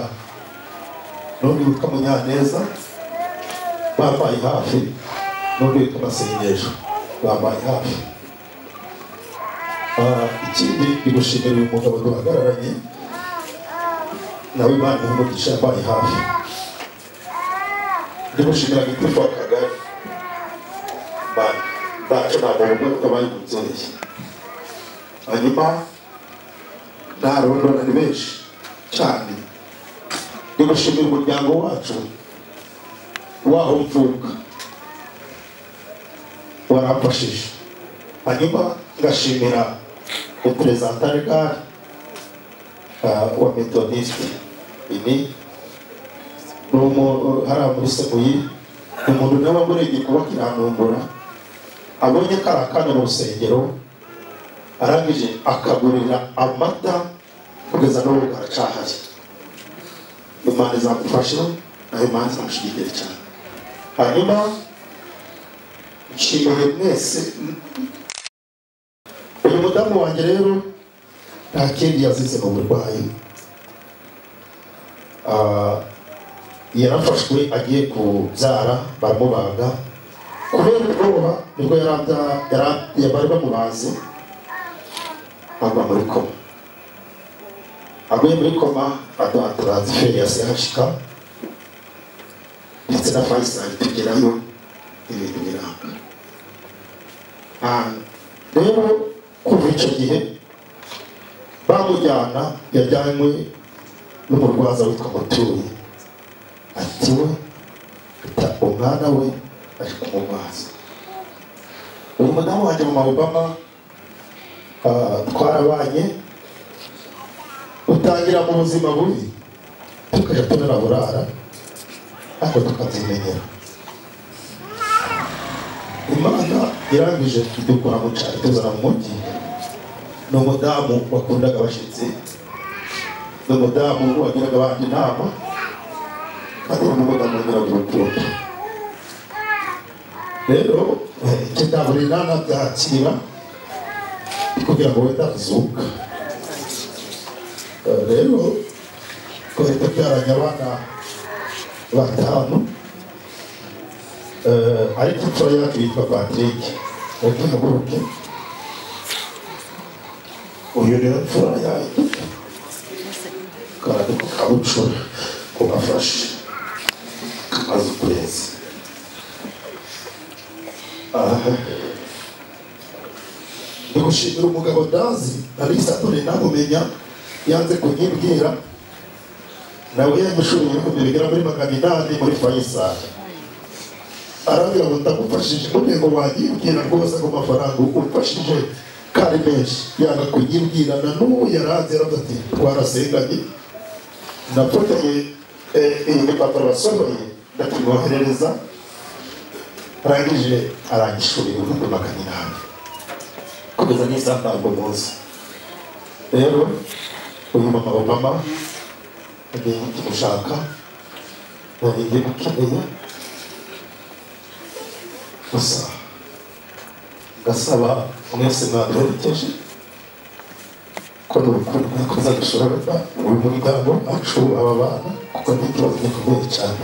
n'undi witwa Munyaneza bambaye hafi, n'undi witwa Masengesho bambaye hafi. Ikindi ni gushimira uyu mugabo duhagararanye nawe Imana imuhe umugisha yambaye hafi. Ndi gushimira gitifu w'akagari bacu, ntabwo bumwe twabaye umubyeyi. Hanyuma ntarondora ni benshi cyane. Ndigushimira umuryango wacu waho mvuka waramfashije. Hanyuma ngashimira representant legal wa Methodiste ini hariya muri Semuyi, umuntu nawe wamurengeye kuba kirantumbura abonye karakana mu rusengero arangije akagurira amata kugeza n'ubu karacahari. Imana izamufasha nayo Imana izamushyigikira cyane. Hanyuma nshimiye mwese. Uyu mudamu wanjye rero nta kindi yazize mu burwayi, yarafashwe agiye kubyara baramubaga kubera ubwoba, nibwo bari bamubaze agwa muri koma. Aguye muri koma aduha taransiferi ya CHK ndetse na Faisal tugerayo ibintu biranga. Rero kuva icyo gihe bamujyana, yajyanywe n'umurwaza witwa Mutuye, ati we umwana we ari kumurwaza. Uyu mudamu wanjye mama Obama twarabanye utangira mu buzima bubi, tukajya tunaraburara ariko tukabyimenyera. Imana irangije idukura mu cyaro ituzana mu mujyi. Ni umudamu wakundaga abashyitsi, ni umudamu wagiraga abandi inama, kandi ni umudamu wagiraga urukundo. Rero ikindaburi nanabyakira kugira ngo wenda azuka. Rero twari tubyaranye abana 5, ariko imfura yacu yitwa Patrick. Mugihaguruke, uyu niwe mfura yacu kandi kabucura kubafashe kamaze ukwezi. Ndigushimira umugabo ndazi nari namumenya yanze kunyibwira, nawe yanyishuriye ibihumbi bigera muri 800 muri Faisal. Arambwira ngo ndagufashije ngo wanyibwira rwose ngo amafaranga umfashije kari menshi, yanga kunyibwira na n'ubu yaranze. Yaravuze ati twarasenganye, nafotoye ibipapuro basohoye ndakimwoherereza, arangije arangishurira ibihumbi 800 kugeza n'isaha ntabwo muzi. Rero uyu mama Obama ngiye kumushaka, nari ngiye gukeneye gusa ngasaba mwese mwaduherekeje ko n'urukundo mwakoze gushora uyu muryango wacu aba bana, kuko ni ikibazo gikomeye cyane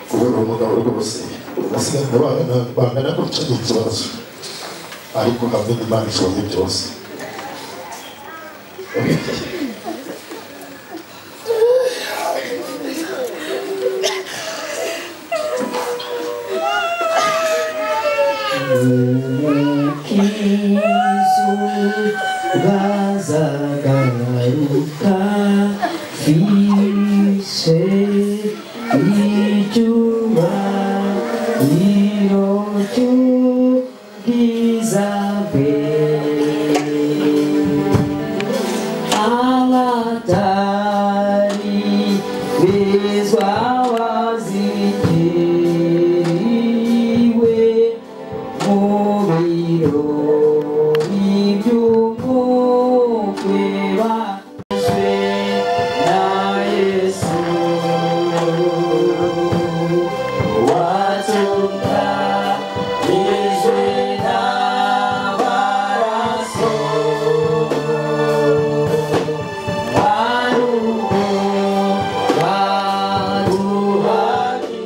kubera umugabo rwose ugasigarana abana bangana gutya ni ikibazo, ariko hamwe n'Imana ishoboye byose. Umukizo bazagaruka fishe icyubahiro cy'ubwiza bwe, abatari bezwa wazigiriwe mu birori by'ubukwe bajwe na Yesu watunganijwe n'amaraso aruwo waduhaye.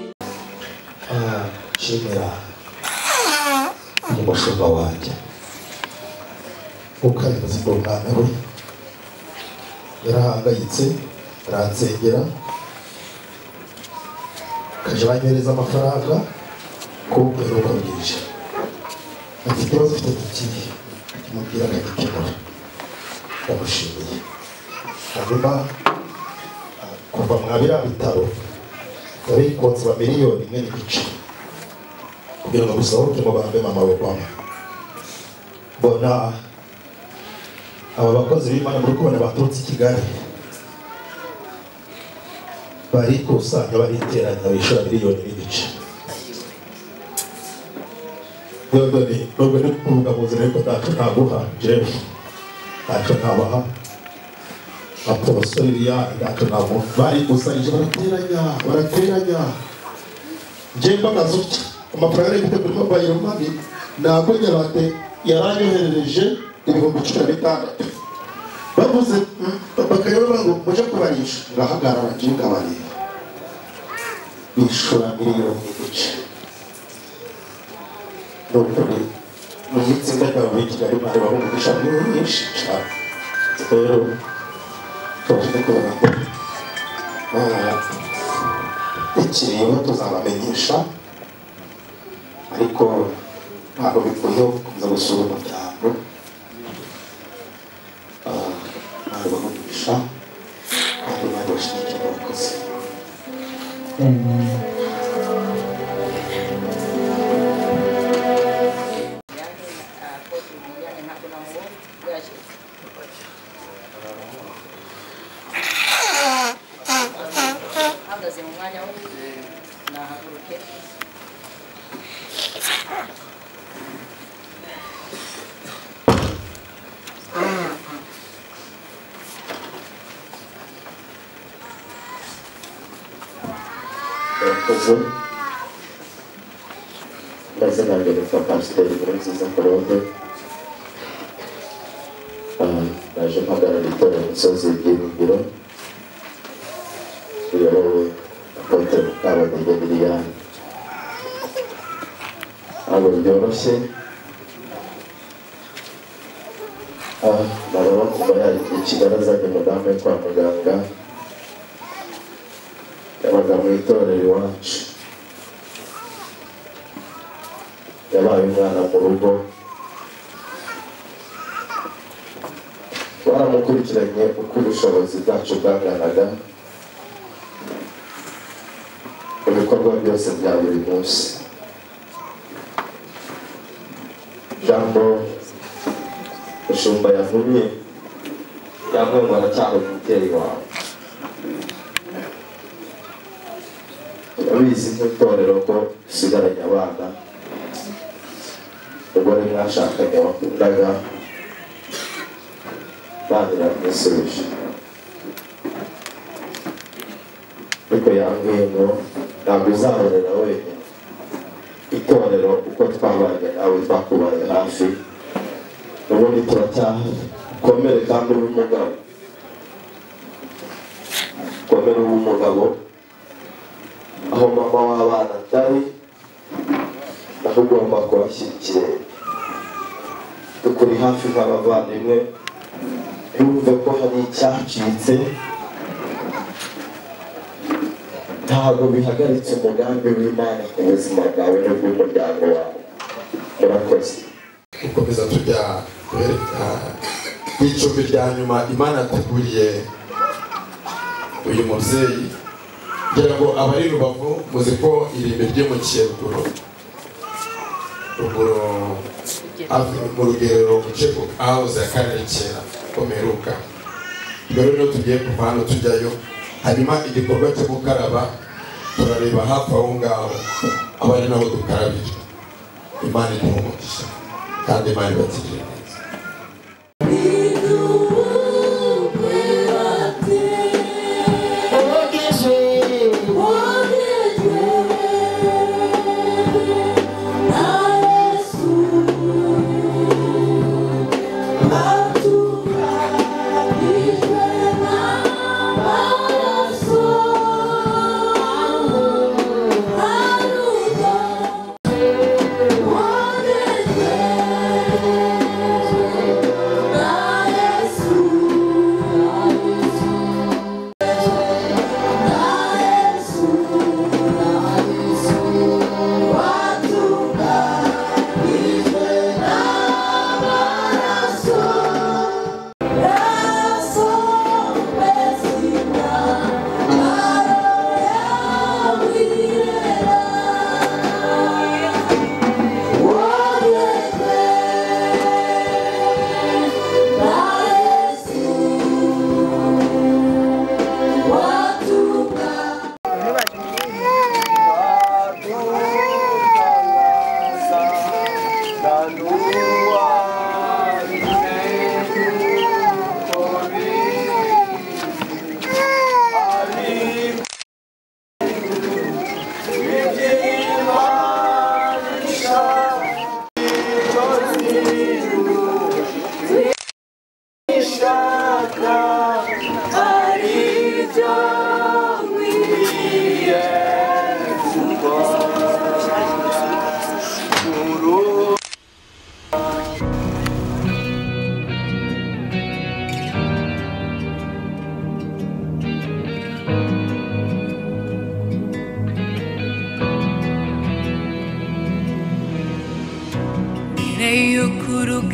Nshimira umushumba wanjye kuko abivuze ngo umwana we yarahangayitse aransengera akajya banyohereza amafaranga kuko uko bwije. Ati ikibazo ufite ni ikihe? Ndakimubwira akagikemura, ndamushimiye. Hanyuma kuva mwa biriya bitaro yabikotse ba 1.5 miliyoni kugira ngo gusohoke mu bambe mama Obama. Mbona aba bakozi b'Imana muri kubona baturutse i Kigali barikusanya bariteranya bishura 1.5 miliyoni. Nubwo ni kuvuga mu nzira ariko ntacyo naguha jewe, ntacyo nabaha apostle Liliane, ntacyo namuha. Barikusanyije barateranya njye mbagaze utya amafaranga yari mfite kuri mobile money ntabwo Nyabate yaranyoherereje 16,000. Bavuze bakayobora ngo muje kubarisha, ngahagarara njye ngabarira bishura 1.5 miliyoni. Nukuri mu itsinda ryawe i Kigali bari bamugisha mwinshi cyane. Rero tubashe kubona ko ikiriyo tuzabamenyesha, ariko ntabwo bikwiye gukomeza gusura umuryango. Bari bamugisha kandi bari bashyigikiye abakozi. Ahagaze mu mwanya we nahaguruke. Murakoze. Amazina yanjye nitwa Pasiteri Nkurunziza Claude. Naje mpagarara itorero Umusozi Ibyiringiro riyobowe na Apotre Mukabadege Liliane. Ntabwo byoroshye, baba kuva i Kigali azanye umudamu we kwa muganga, yabaga mu itorero iwacu, yabaye umwana mu rugo, baramukurikiranye uko ubushobozi bwacu bwanganaga mu bikorwa byose bya buri munsi. Jambo mushumba yavumye yamwe ngo aracyari umubyeyi wawe. Turabizi nk'itorero ko dusigaranye abana, umugore mwashakanye wakundaga banira mwisubije, ariko yambwiye ngo ntabwo uzahorera wenyine. Itorero uko twabanye nawe twakubaye hafi, ubundi turacyakomere kandi ube umugabo, komere ube umugabo aho mama w'abana atari naho ugomba kubashyigikira. Tukuri hafi nk'abavandimwe, ntiwumve ko hari icyacitse, ntabwo bihagaritse umugambi w'Imana ku buzima bwawe n'ubw'umuryango wawe. Murakoze. Gukomeza tujya kubereka icumbi rya nyuma Imana yateguriye uyu mubyeyi, kugira ngo abari Rubavu muzi ko irimbi ryimukiye ruguru ruguru mu rugerero uce ahahoze akarere kera ko mperuka. Rero niyo tugiye kuva hano tujyayo, hanyuma igikorwa cyo gukaraba turareba hafi aho ngaho aba ari naho dukarabira. Imana iduhe umugisha kandi Imana ibakirire neza. One.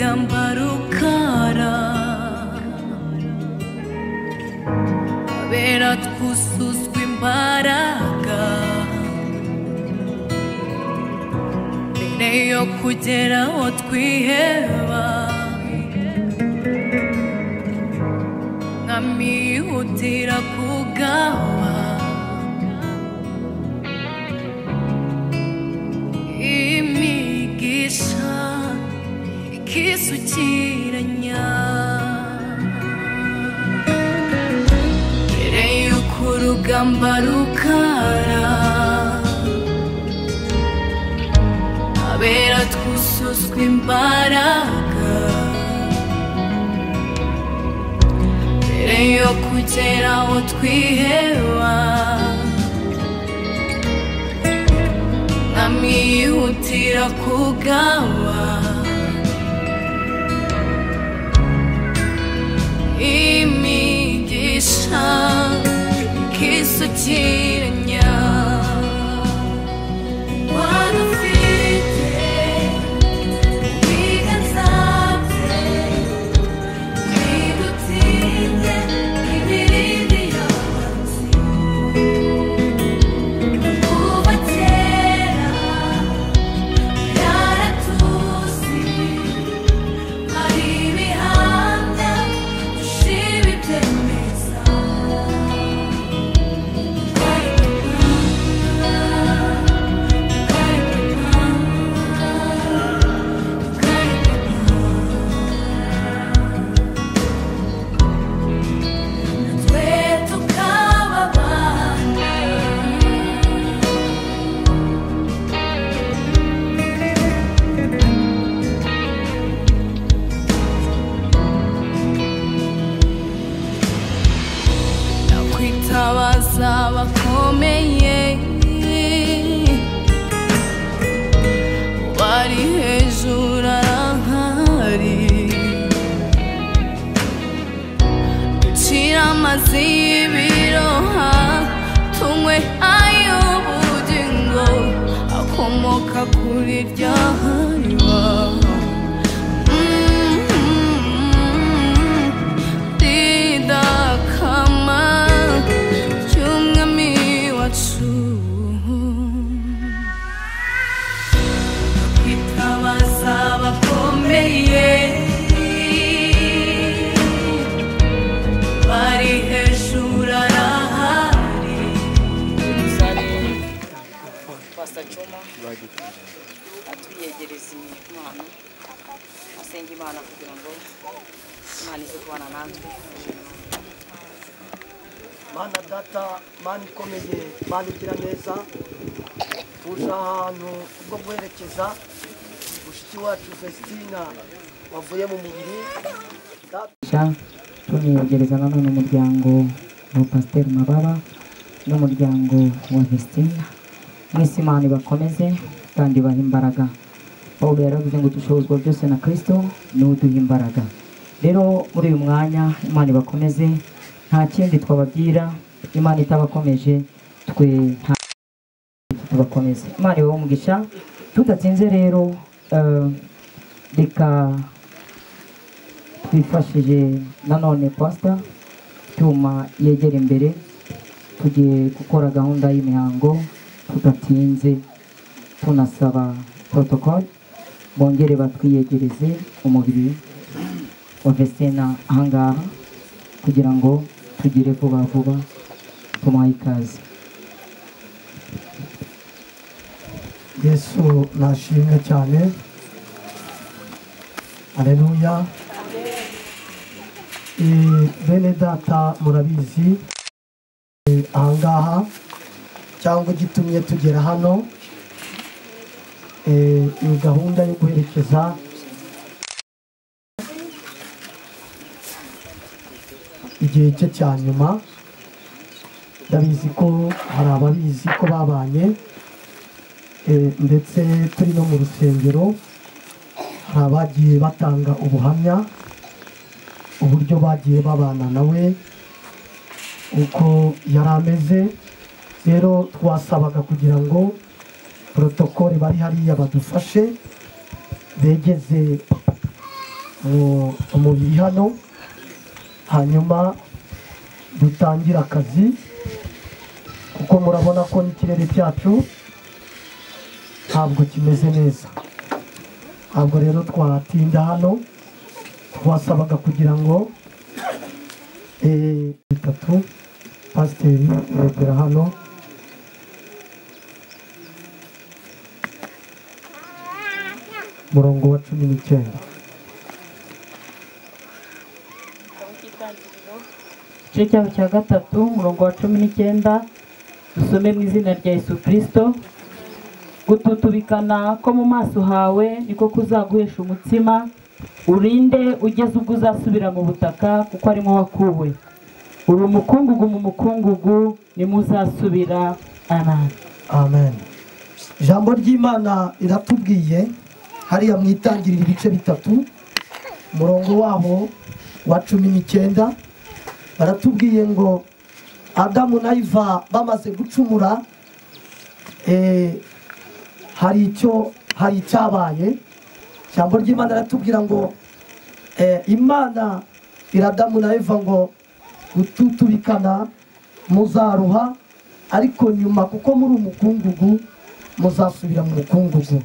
Y'urugamba rukara abera twuzuzwa imbaraga mbere yo kugera aho twiheba nkamihutira kugaba imigisha ikisukiranya mbere y'uko urugamba rukara abera twuzuzwa imbaraga mbere yo kugera aho twiheba nkamihutira kugaba imigisha ikisukiranya wadufite ibiganza bye ntidutinye imirindi y'abanzi kuva kera yaratuzi hari ibihamya dushiba ibyemeza. Twe tukababana nakwitabaza abakomeye bari hejuru arahari ducira amazi y'ibiroha tunywe ay'ubugingo akomoka kuri rya hariba ridakama ry'umwami wacu kwitabaza abakomeye bari hejuru arahari. Pastor Chuma atuyegereza impano asenga Imana kugira ngo Imana ize kubana natwe. Mana data, Mana ikomeye, Mana igira neza, tuje ahantu bwo guherekeza mushiki wacu Vestina wavuye mu mubiri. Tuniyegereza nanone umuryango wa Pasteur Mababa n'umuryango wa Vestina. Mwese Imana ibakomeze kandi ibahe imbaraga. Pawulo yaravuze ngo dushobozwa byose na Kristo niwe uduha imbaraga. Rero muri uyu mwanya Imana ibakomeze, nta kindi twababwira, Imana itabakomeje twe nta tubakomeze. Imana ibahe umugisha. Tudatsinze rero reka twifashije nanone pastor Cyuma yegera imbere, tugiye gukora gahunda y'imihango tudatinze, tunasaba protocol bongere batwiyegereze umubiri wa Vestina ahangaha kugira ngo tugire vuba vuba tumuhaye ikaze. Yesu nashimwe cyane. Haleluya. Bene data murabizi ahangaha cyangwa gitumye tugera hano ni gahunda yo guherekeza igihe cye cya nyuma. Ndabizi ko hari ababizi ko babanye ndetse turi no mu rusengero hari abagiye batanga ubuhamya uburyo bagiye babana nawe uko yari ameze. Rero twasabaga kugira ngo protokole bari hariya badufashe begeze umubiri hano, hanyuma dutangira akazi, kuko murabona ko n'ikirere cyacu ntabwo kimeze neza. Ntabwo rero twatinda hano, twasabaga kugira ngo bitatu pasiteri yegera hano. Murongo wa 19. Igice cyaho cya 3 umurongo wa 19, dusome mu izina rya Yesu Kristo. Gututubikana ko mu maso hawe niko kuzaguhesha umutsima, urinde ugeze ubwo uzasubira mu butaka, kuko arimo wakuwe. Uri umukungugu mu mukungugu nimuzasubira. Amen. Amen. Ijambo ry'Imana riratubwiye hariya mu itangiriro ibice 3 umurongo waho wa 19, baratubwiye ngo Adamu na Eva bamaze gucumura, hari icyabaye. Ijambo ry'Imana riratubwira ngo Imana iradamu na Eva ngo gututubikana muzaruha, ariko nyuma kuko muri umukungugu muzasubira mu mukungugu.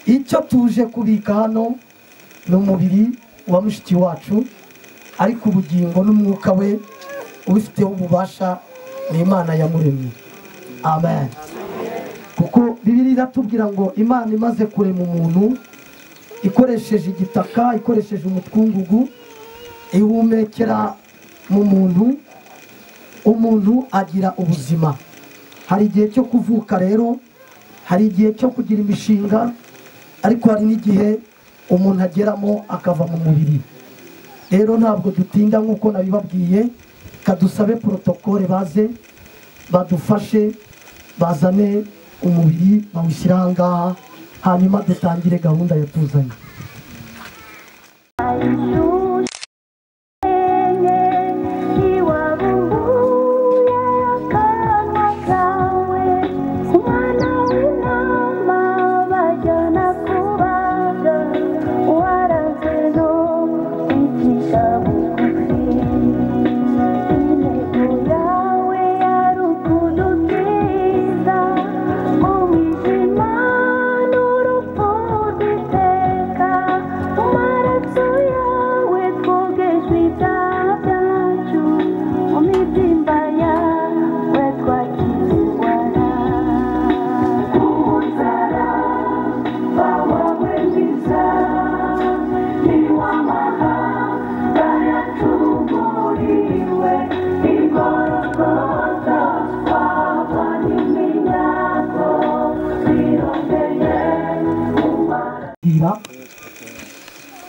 Icyo tuje kubika hano ni umubiri wa mushiki wacu, ariko ubugingo n'umwuka we ubifiteho ububasha ni Imana yamuremye. Amen. Kuko Bibiliya iratubwira ngo Imana imaze kurema umuntu ikoresheje igitaka, ikoresheje umukungugu, ihumekera mu muntu, umuntu agira ubuzima. Hari igihe cyo kuvuka rero, hari igihe cyo kugira imishinga, ariko hari n'igihe umuntu ageramo akava mu mubiri. Rero ntabwo dutinda nk'uko nabibabwiye, kadusabe protokole baze badufashe, bazane umubiri bawushyira aha ngaha, hanyuma dutangire gahunda yatuzanye.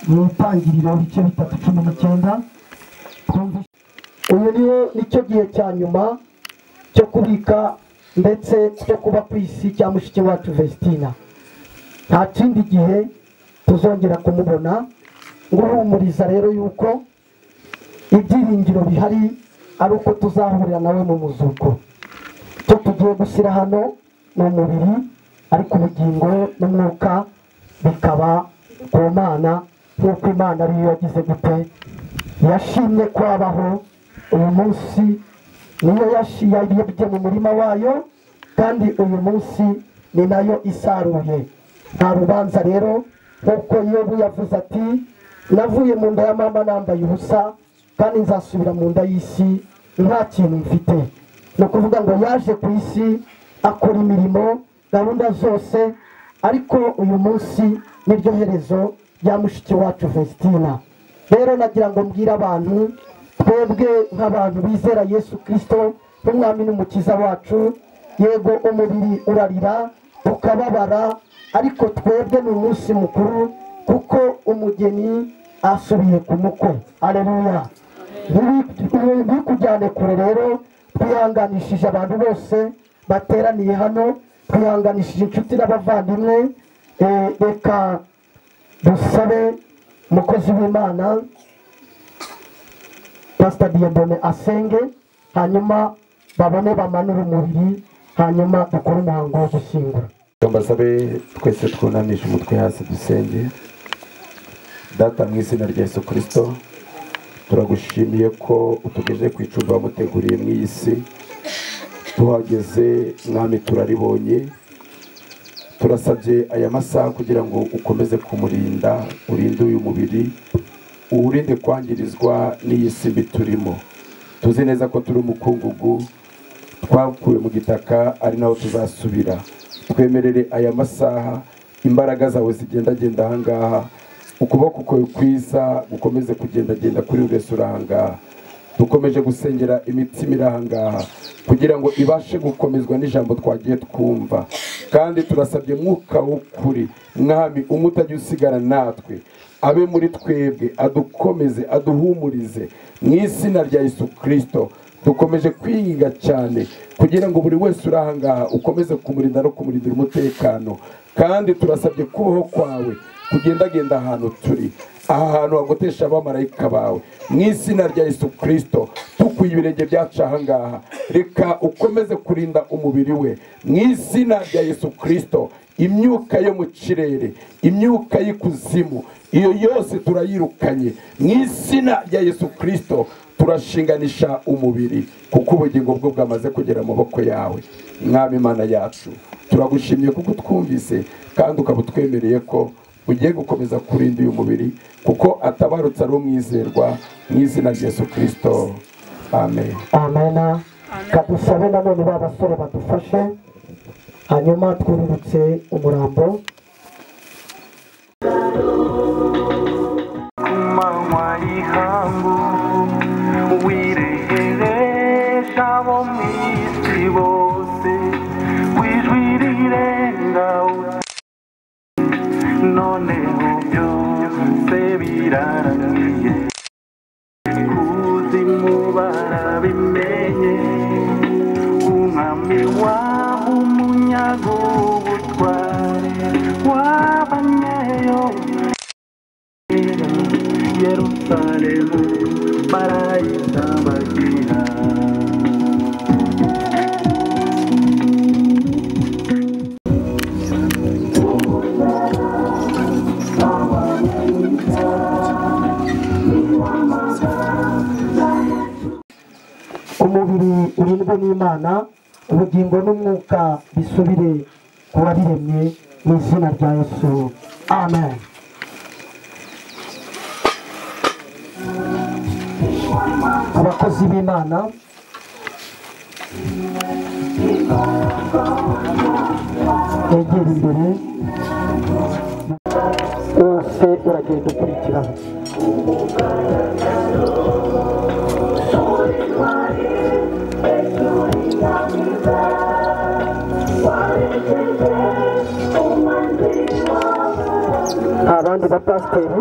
Mu itangiriro ibice 3:19, uyu niyo nicyo gihe cya nyuma cyo kubika ndetse cyo kuba ku isi cya mushiki wacu Vestina. Nta kindi gihe tuzongera kumubona. Nguhumuriza rero yuko ibyiringiro bihari ari uko tuzahurira nawe mu muzuko. Cyo tugiye gushyira hano ni umubiri, ariko ubugingo n'umwuka bikaba ku Mana, nk'uko Imana ariyo yagize gute yashimye kwabaho uyu munsi, niyo yashiyabye mu murima wayo, kandi uyu munsi ni nayo isaruye. Nta rubanza rero, nk'uko Yobu yavuze ati navuye mu nda ya mama nambaye ubusa, kandi nzasubira mu nda y'isi nta kintu mfite. Ni ukuvuga ngo yaje ku isi akora imirimo gahunda zose, ariko uyu munsi niryo herezo rya mushiki wacu Vestina. Rero nagira ngo mbwire abantu, twebwe nk'abantu bizera Yesu Kristo nk'umwami n'umukiza wacu, yego umubiri urarira ukababara, ariko twebwe ni umunsi mukuru kuko umugeni asubiye ku mukwe. Haleluya. Ntibikujyane kure rero, twihanganishije abantu bose bateraniye hano, twihanganishije inshuti n'abavandimwe. Reka dusabe umukozi w'Imana Pastor Diedone asenge, hanyuma babone bamanura umubiri, hanyuma dukore umuhango wo gushyingura. Mbasabe twese twunamishe umutwe hasi dusenge. Data, mu izina rya Yesu Kristo, turagushimiye ko utugejeje ku icumbi wamuteguriye mu iyi si. Tuhageze Mwami turaribonye, turasabye aya masaha kugira ngo ukomeze kumurinda, urinde uyu mubiri, uwurinde kwangirizwa n'iyi si mbi turimo. Tuzi neza ko turi umukungugu, twakuwe mu gitaka, ari naho tuzasubira. Twemerere aya masaha imbaraga zawe zigendagenda ahangaha, ukuboko kwawe kwiza gukomeze kugendagenda kuri buri wese uri ahangaha. Dukomeje gusengera imitima iri ahangaha kugira ngo ibashe gukomezwa n'ijambo twagiye twumva, kandi turasabye mwuka w'ukuri Mwami umwe utajya usigara natwe, abe muri twebwe, adukomeze, aduhumurize mu izina rya Yesu Kristo. Dukomeje kwiga cyane kugira ngo buri wese uri ahangaha ukomeze kumurinda no kumurindira umutekano, kandi turasabye kubaho kwawe kugendagenda ahantu turi, aha hantu hagotesha abamarayika bawe mu izina rya Yesu Kristo. Tukuye ibirenge byacu ahangaha, reka ukomeze kurinda umubiri we mu izina rya Yesu Kristo. Imyuka yo mu kirere, imyuka y'ikuzimu, iyo yose turayirukanye mu izina rya Yesu Kristo. Turashinganisha umubiri kuko ubugingo bwo bwamaze kugera mu maboko yawe. Mwami Imana yacu, turagushimiye kuko utwumvise kandi ukaba utwemereye ko ugiye gukomeza kurinda uyu mubiri, kuko atabarutse ari umwizerwa, mu izina rya Yesu Kristo, amen. Amen. Kadusabe nanone ba basore badufashe, hanyuma twururutse umurambo. Kumanywa y'ihangu wireheresha abo mu isi bose, wijwi rirenga noneho byose birarangiye, kuzimu barabimenye, umwami wabo umunyago ubutware wabanyeyo, Yerusalemu barayitambagira. Umubiri urindwe n'Imana, ubugingo n'umwuka bisubire ku wabiremye mu izina rya Yesu, amen. Abakozi b'Imana begera imbere, wose uragenda ukurikiraho. Abandi bapasiteri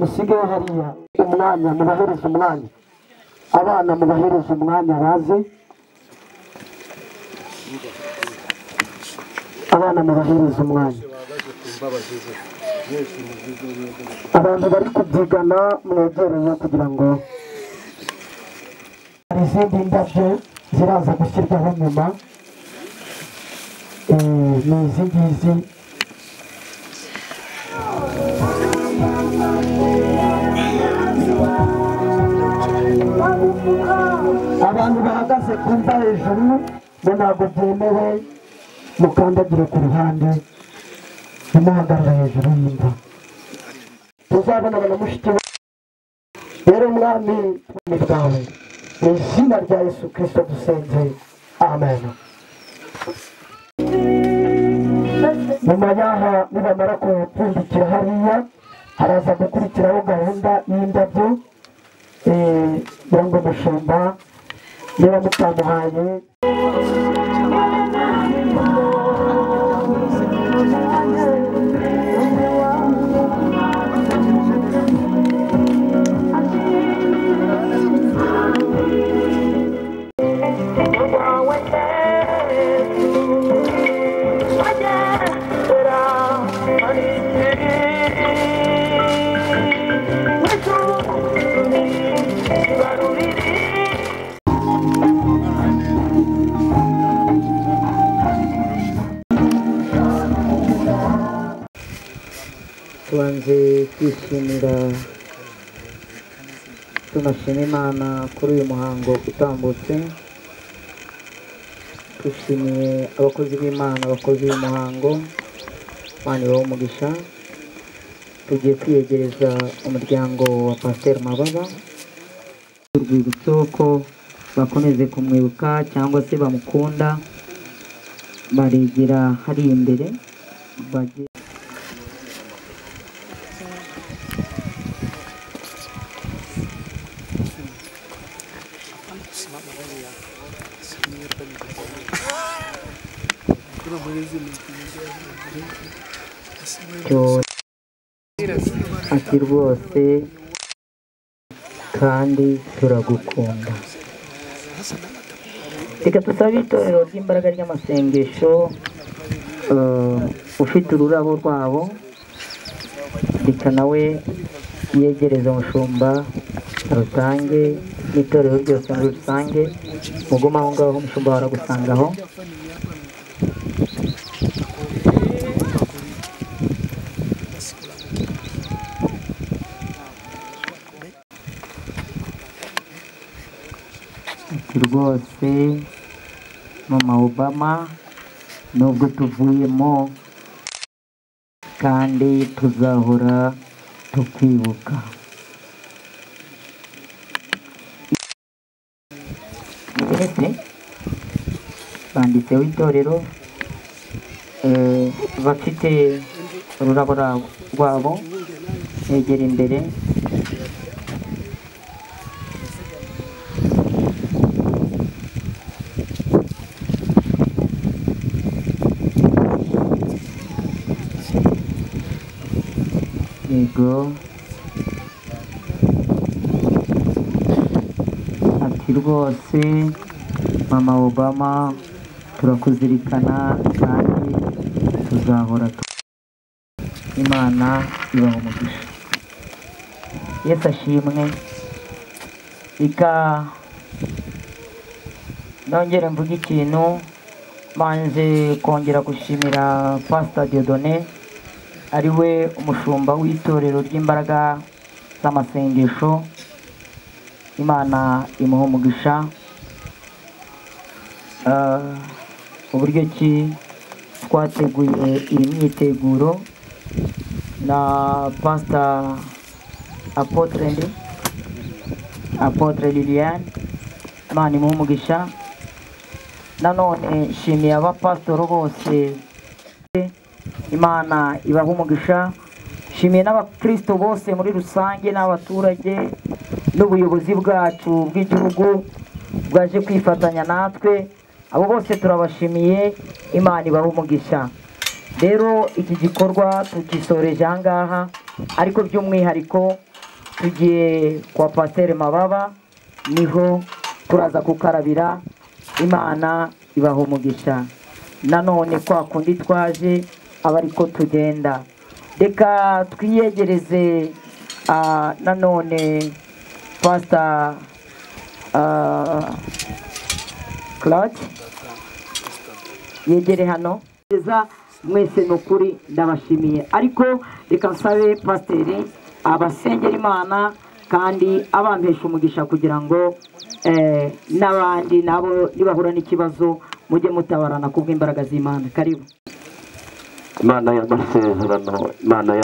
musigeho hariya umwanya, mubahereze umwanya, abana mubahereze umwanya baze, abana mubahereze umwanya. Abantu bari kubyigana mwegereye kugira ngo hari izindi ndabyo ziraza gushyirwaho nyuma, ni izi ngizi. Abantu bahagaze ku mva hejuru bo ntabwo byemewe, mukandagire ku ruhande, ntimuhagarare hejuru y'imva. Tuzabona na mushiki we. Rero Mwami bwawe, mu izina rya Yesu Kristo dusenze, amen. Nyuma y'aha nibamara kupfundikira hariya, haraza gukurikiraho gahunda y'indabyo. Kugira ngo umushumba niba mutamuhaye Tubanze kwishimira tunashima Imana kuri uyu muhango utambutse. Dushimiye abakozi b'Imana bakoze uyu muhango, Imana ibahe umugisha. Tugiye kwiyegereza umuryango wa Pasteur Mababa, urwibutso ko bakomeze kumwibuka cyangwa se bamukunda, baregera hari imbere bajye. Ati rwose kandi turagukunda. Reka tusabe itorero ry'imbaraga ry'amasengesho, ufite ururabo rwabo reka nawe yegereze umushumba rusange n'itorero ryose muri rusange. Mugume aho ngaho, umushumba waragusangaho. Ati rwose Mama Obama, nubwo tuvuyemo kandi tuzahora tukwibuka. Banditseho itorero, bafite ururabo rwabo, begera imbere. Yego, ati rwose Mama Obama turakuzirikana kandi tuzahora. Imana ibaha umugisha. Yesu ashimwe. Reka nongere mvuge ikintu, manze kongera gushimira Pastor Dieudonné, ari we umushumba w'itorero ry'imbaraga z'amasengesho. Imana imuha umugisha. Uburyo ki twateguye iyi myiteguro na Pastor Apotre Liliane, Imana imuha umugisha. Nanone nshimiye abapasitoro bose, Imana ibaha umugisha. Nshimiye n'abakristo bose muri rusange n'abaturage n'ubuyobozi bwacu bw'igihugu bwaje kwifatanya natwe, abo bose turabashimiye, Imana ibaha umugisha. Rero iki gikorwa tugisoreje aha ngaha, ariko by'umwihariko tugiye kwa Pasteur Mababa, niho turaza gukarabira. Imana ibaha umugisha. Nanone kwa kundi twaje aba ariko tugenda. Reka twiyegereze nanone Pastor Claude yegere hano. Mwese nukuri ndabashimiye, ariko reka nsabe pasiteri abasengera Imana kandi abampesha umugisha kugira ngo n'abandi nabo nibahura n'ikibazo mujye mutabarana kubw'imbaraga z'Imana. Karibu. Imana y'amasezerano, Imana ya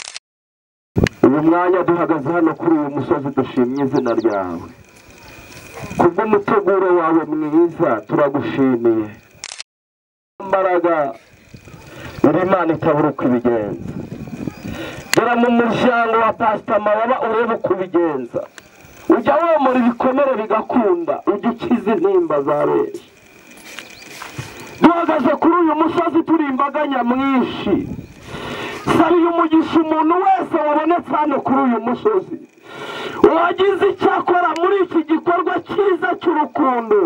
uyu mwanya duhagaze hano kuri uyu musozi dushimye izina ryawe kubw'umuteguro wawe mwiza, turagushimiye. Imbaraga uri Imana itabura uko ibigenza. Gera mu muryango wa Pastor Mababa urebe uko ubigenza. Ujya womora ibikomere bigakunda, ujya ukiza intimba za benshi. Duhagaze kuri uyu musozi turi imbaga nyamwinshi. Sabiye umugisha umuntu wese wabonetse hano kuri uyu musozi, wagize icyo akora muri iki gikorwa cyiza cy'urukundo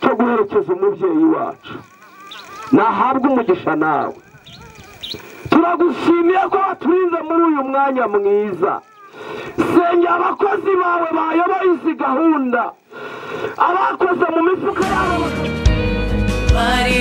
cyo guherekeza umubyeyi wacu, nahabwe umugisha nawe. Turagushimiye ko waturinze muri uyu mwanya mwiza. Sengera abakozi bawe bayoboye izi gahunda, abakoze mu mifuka yabo bari.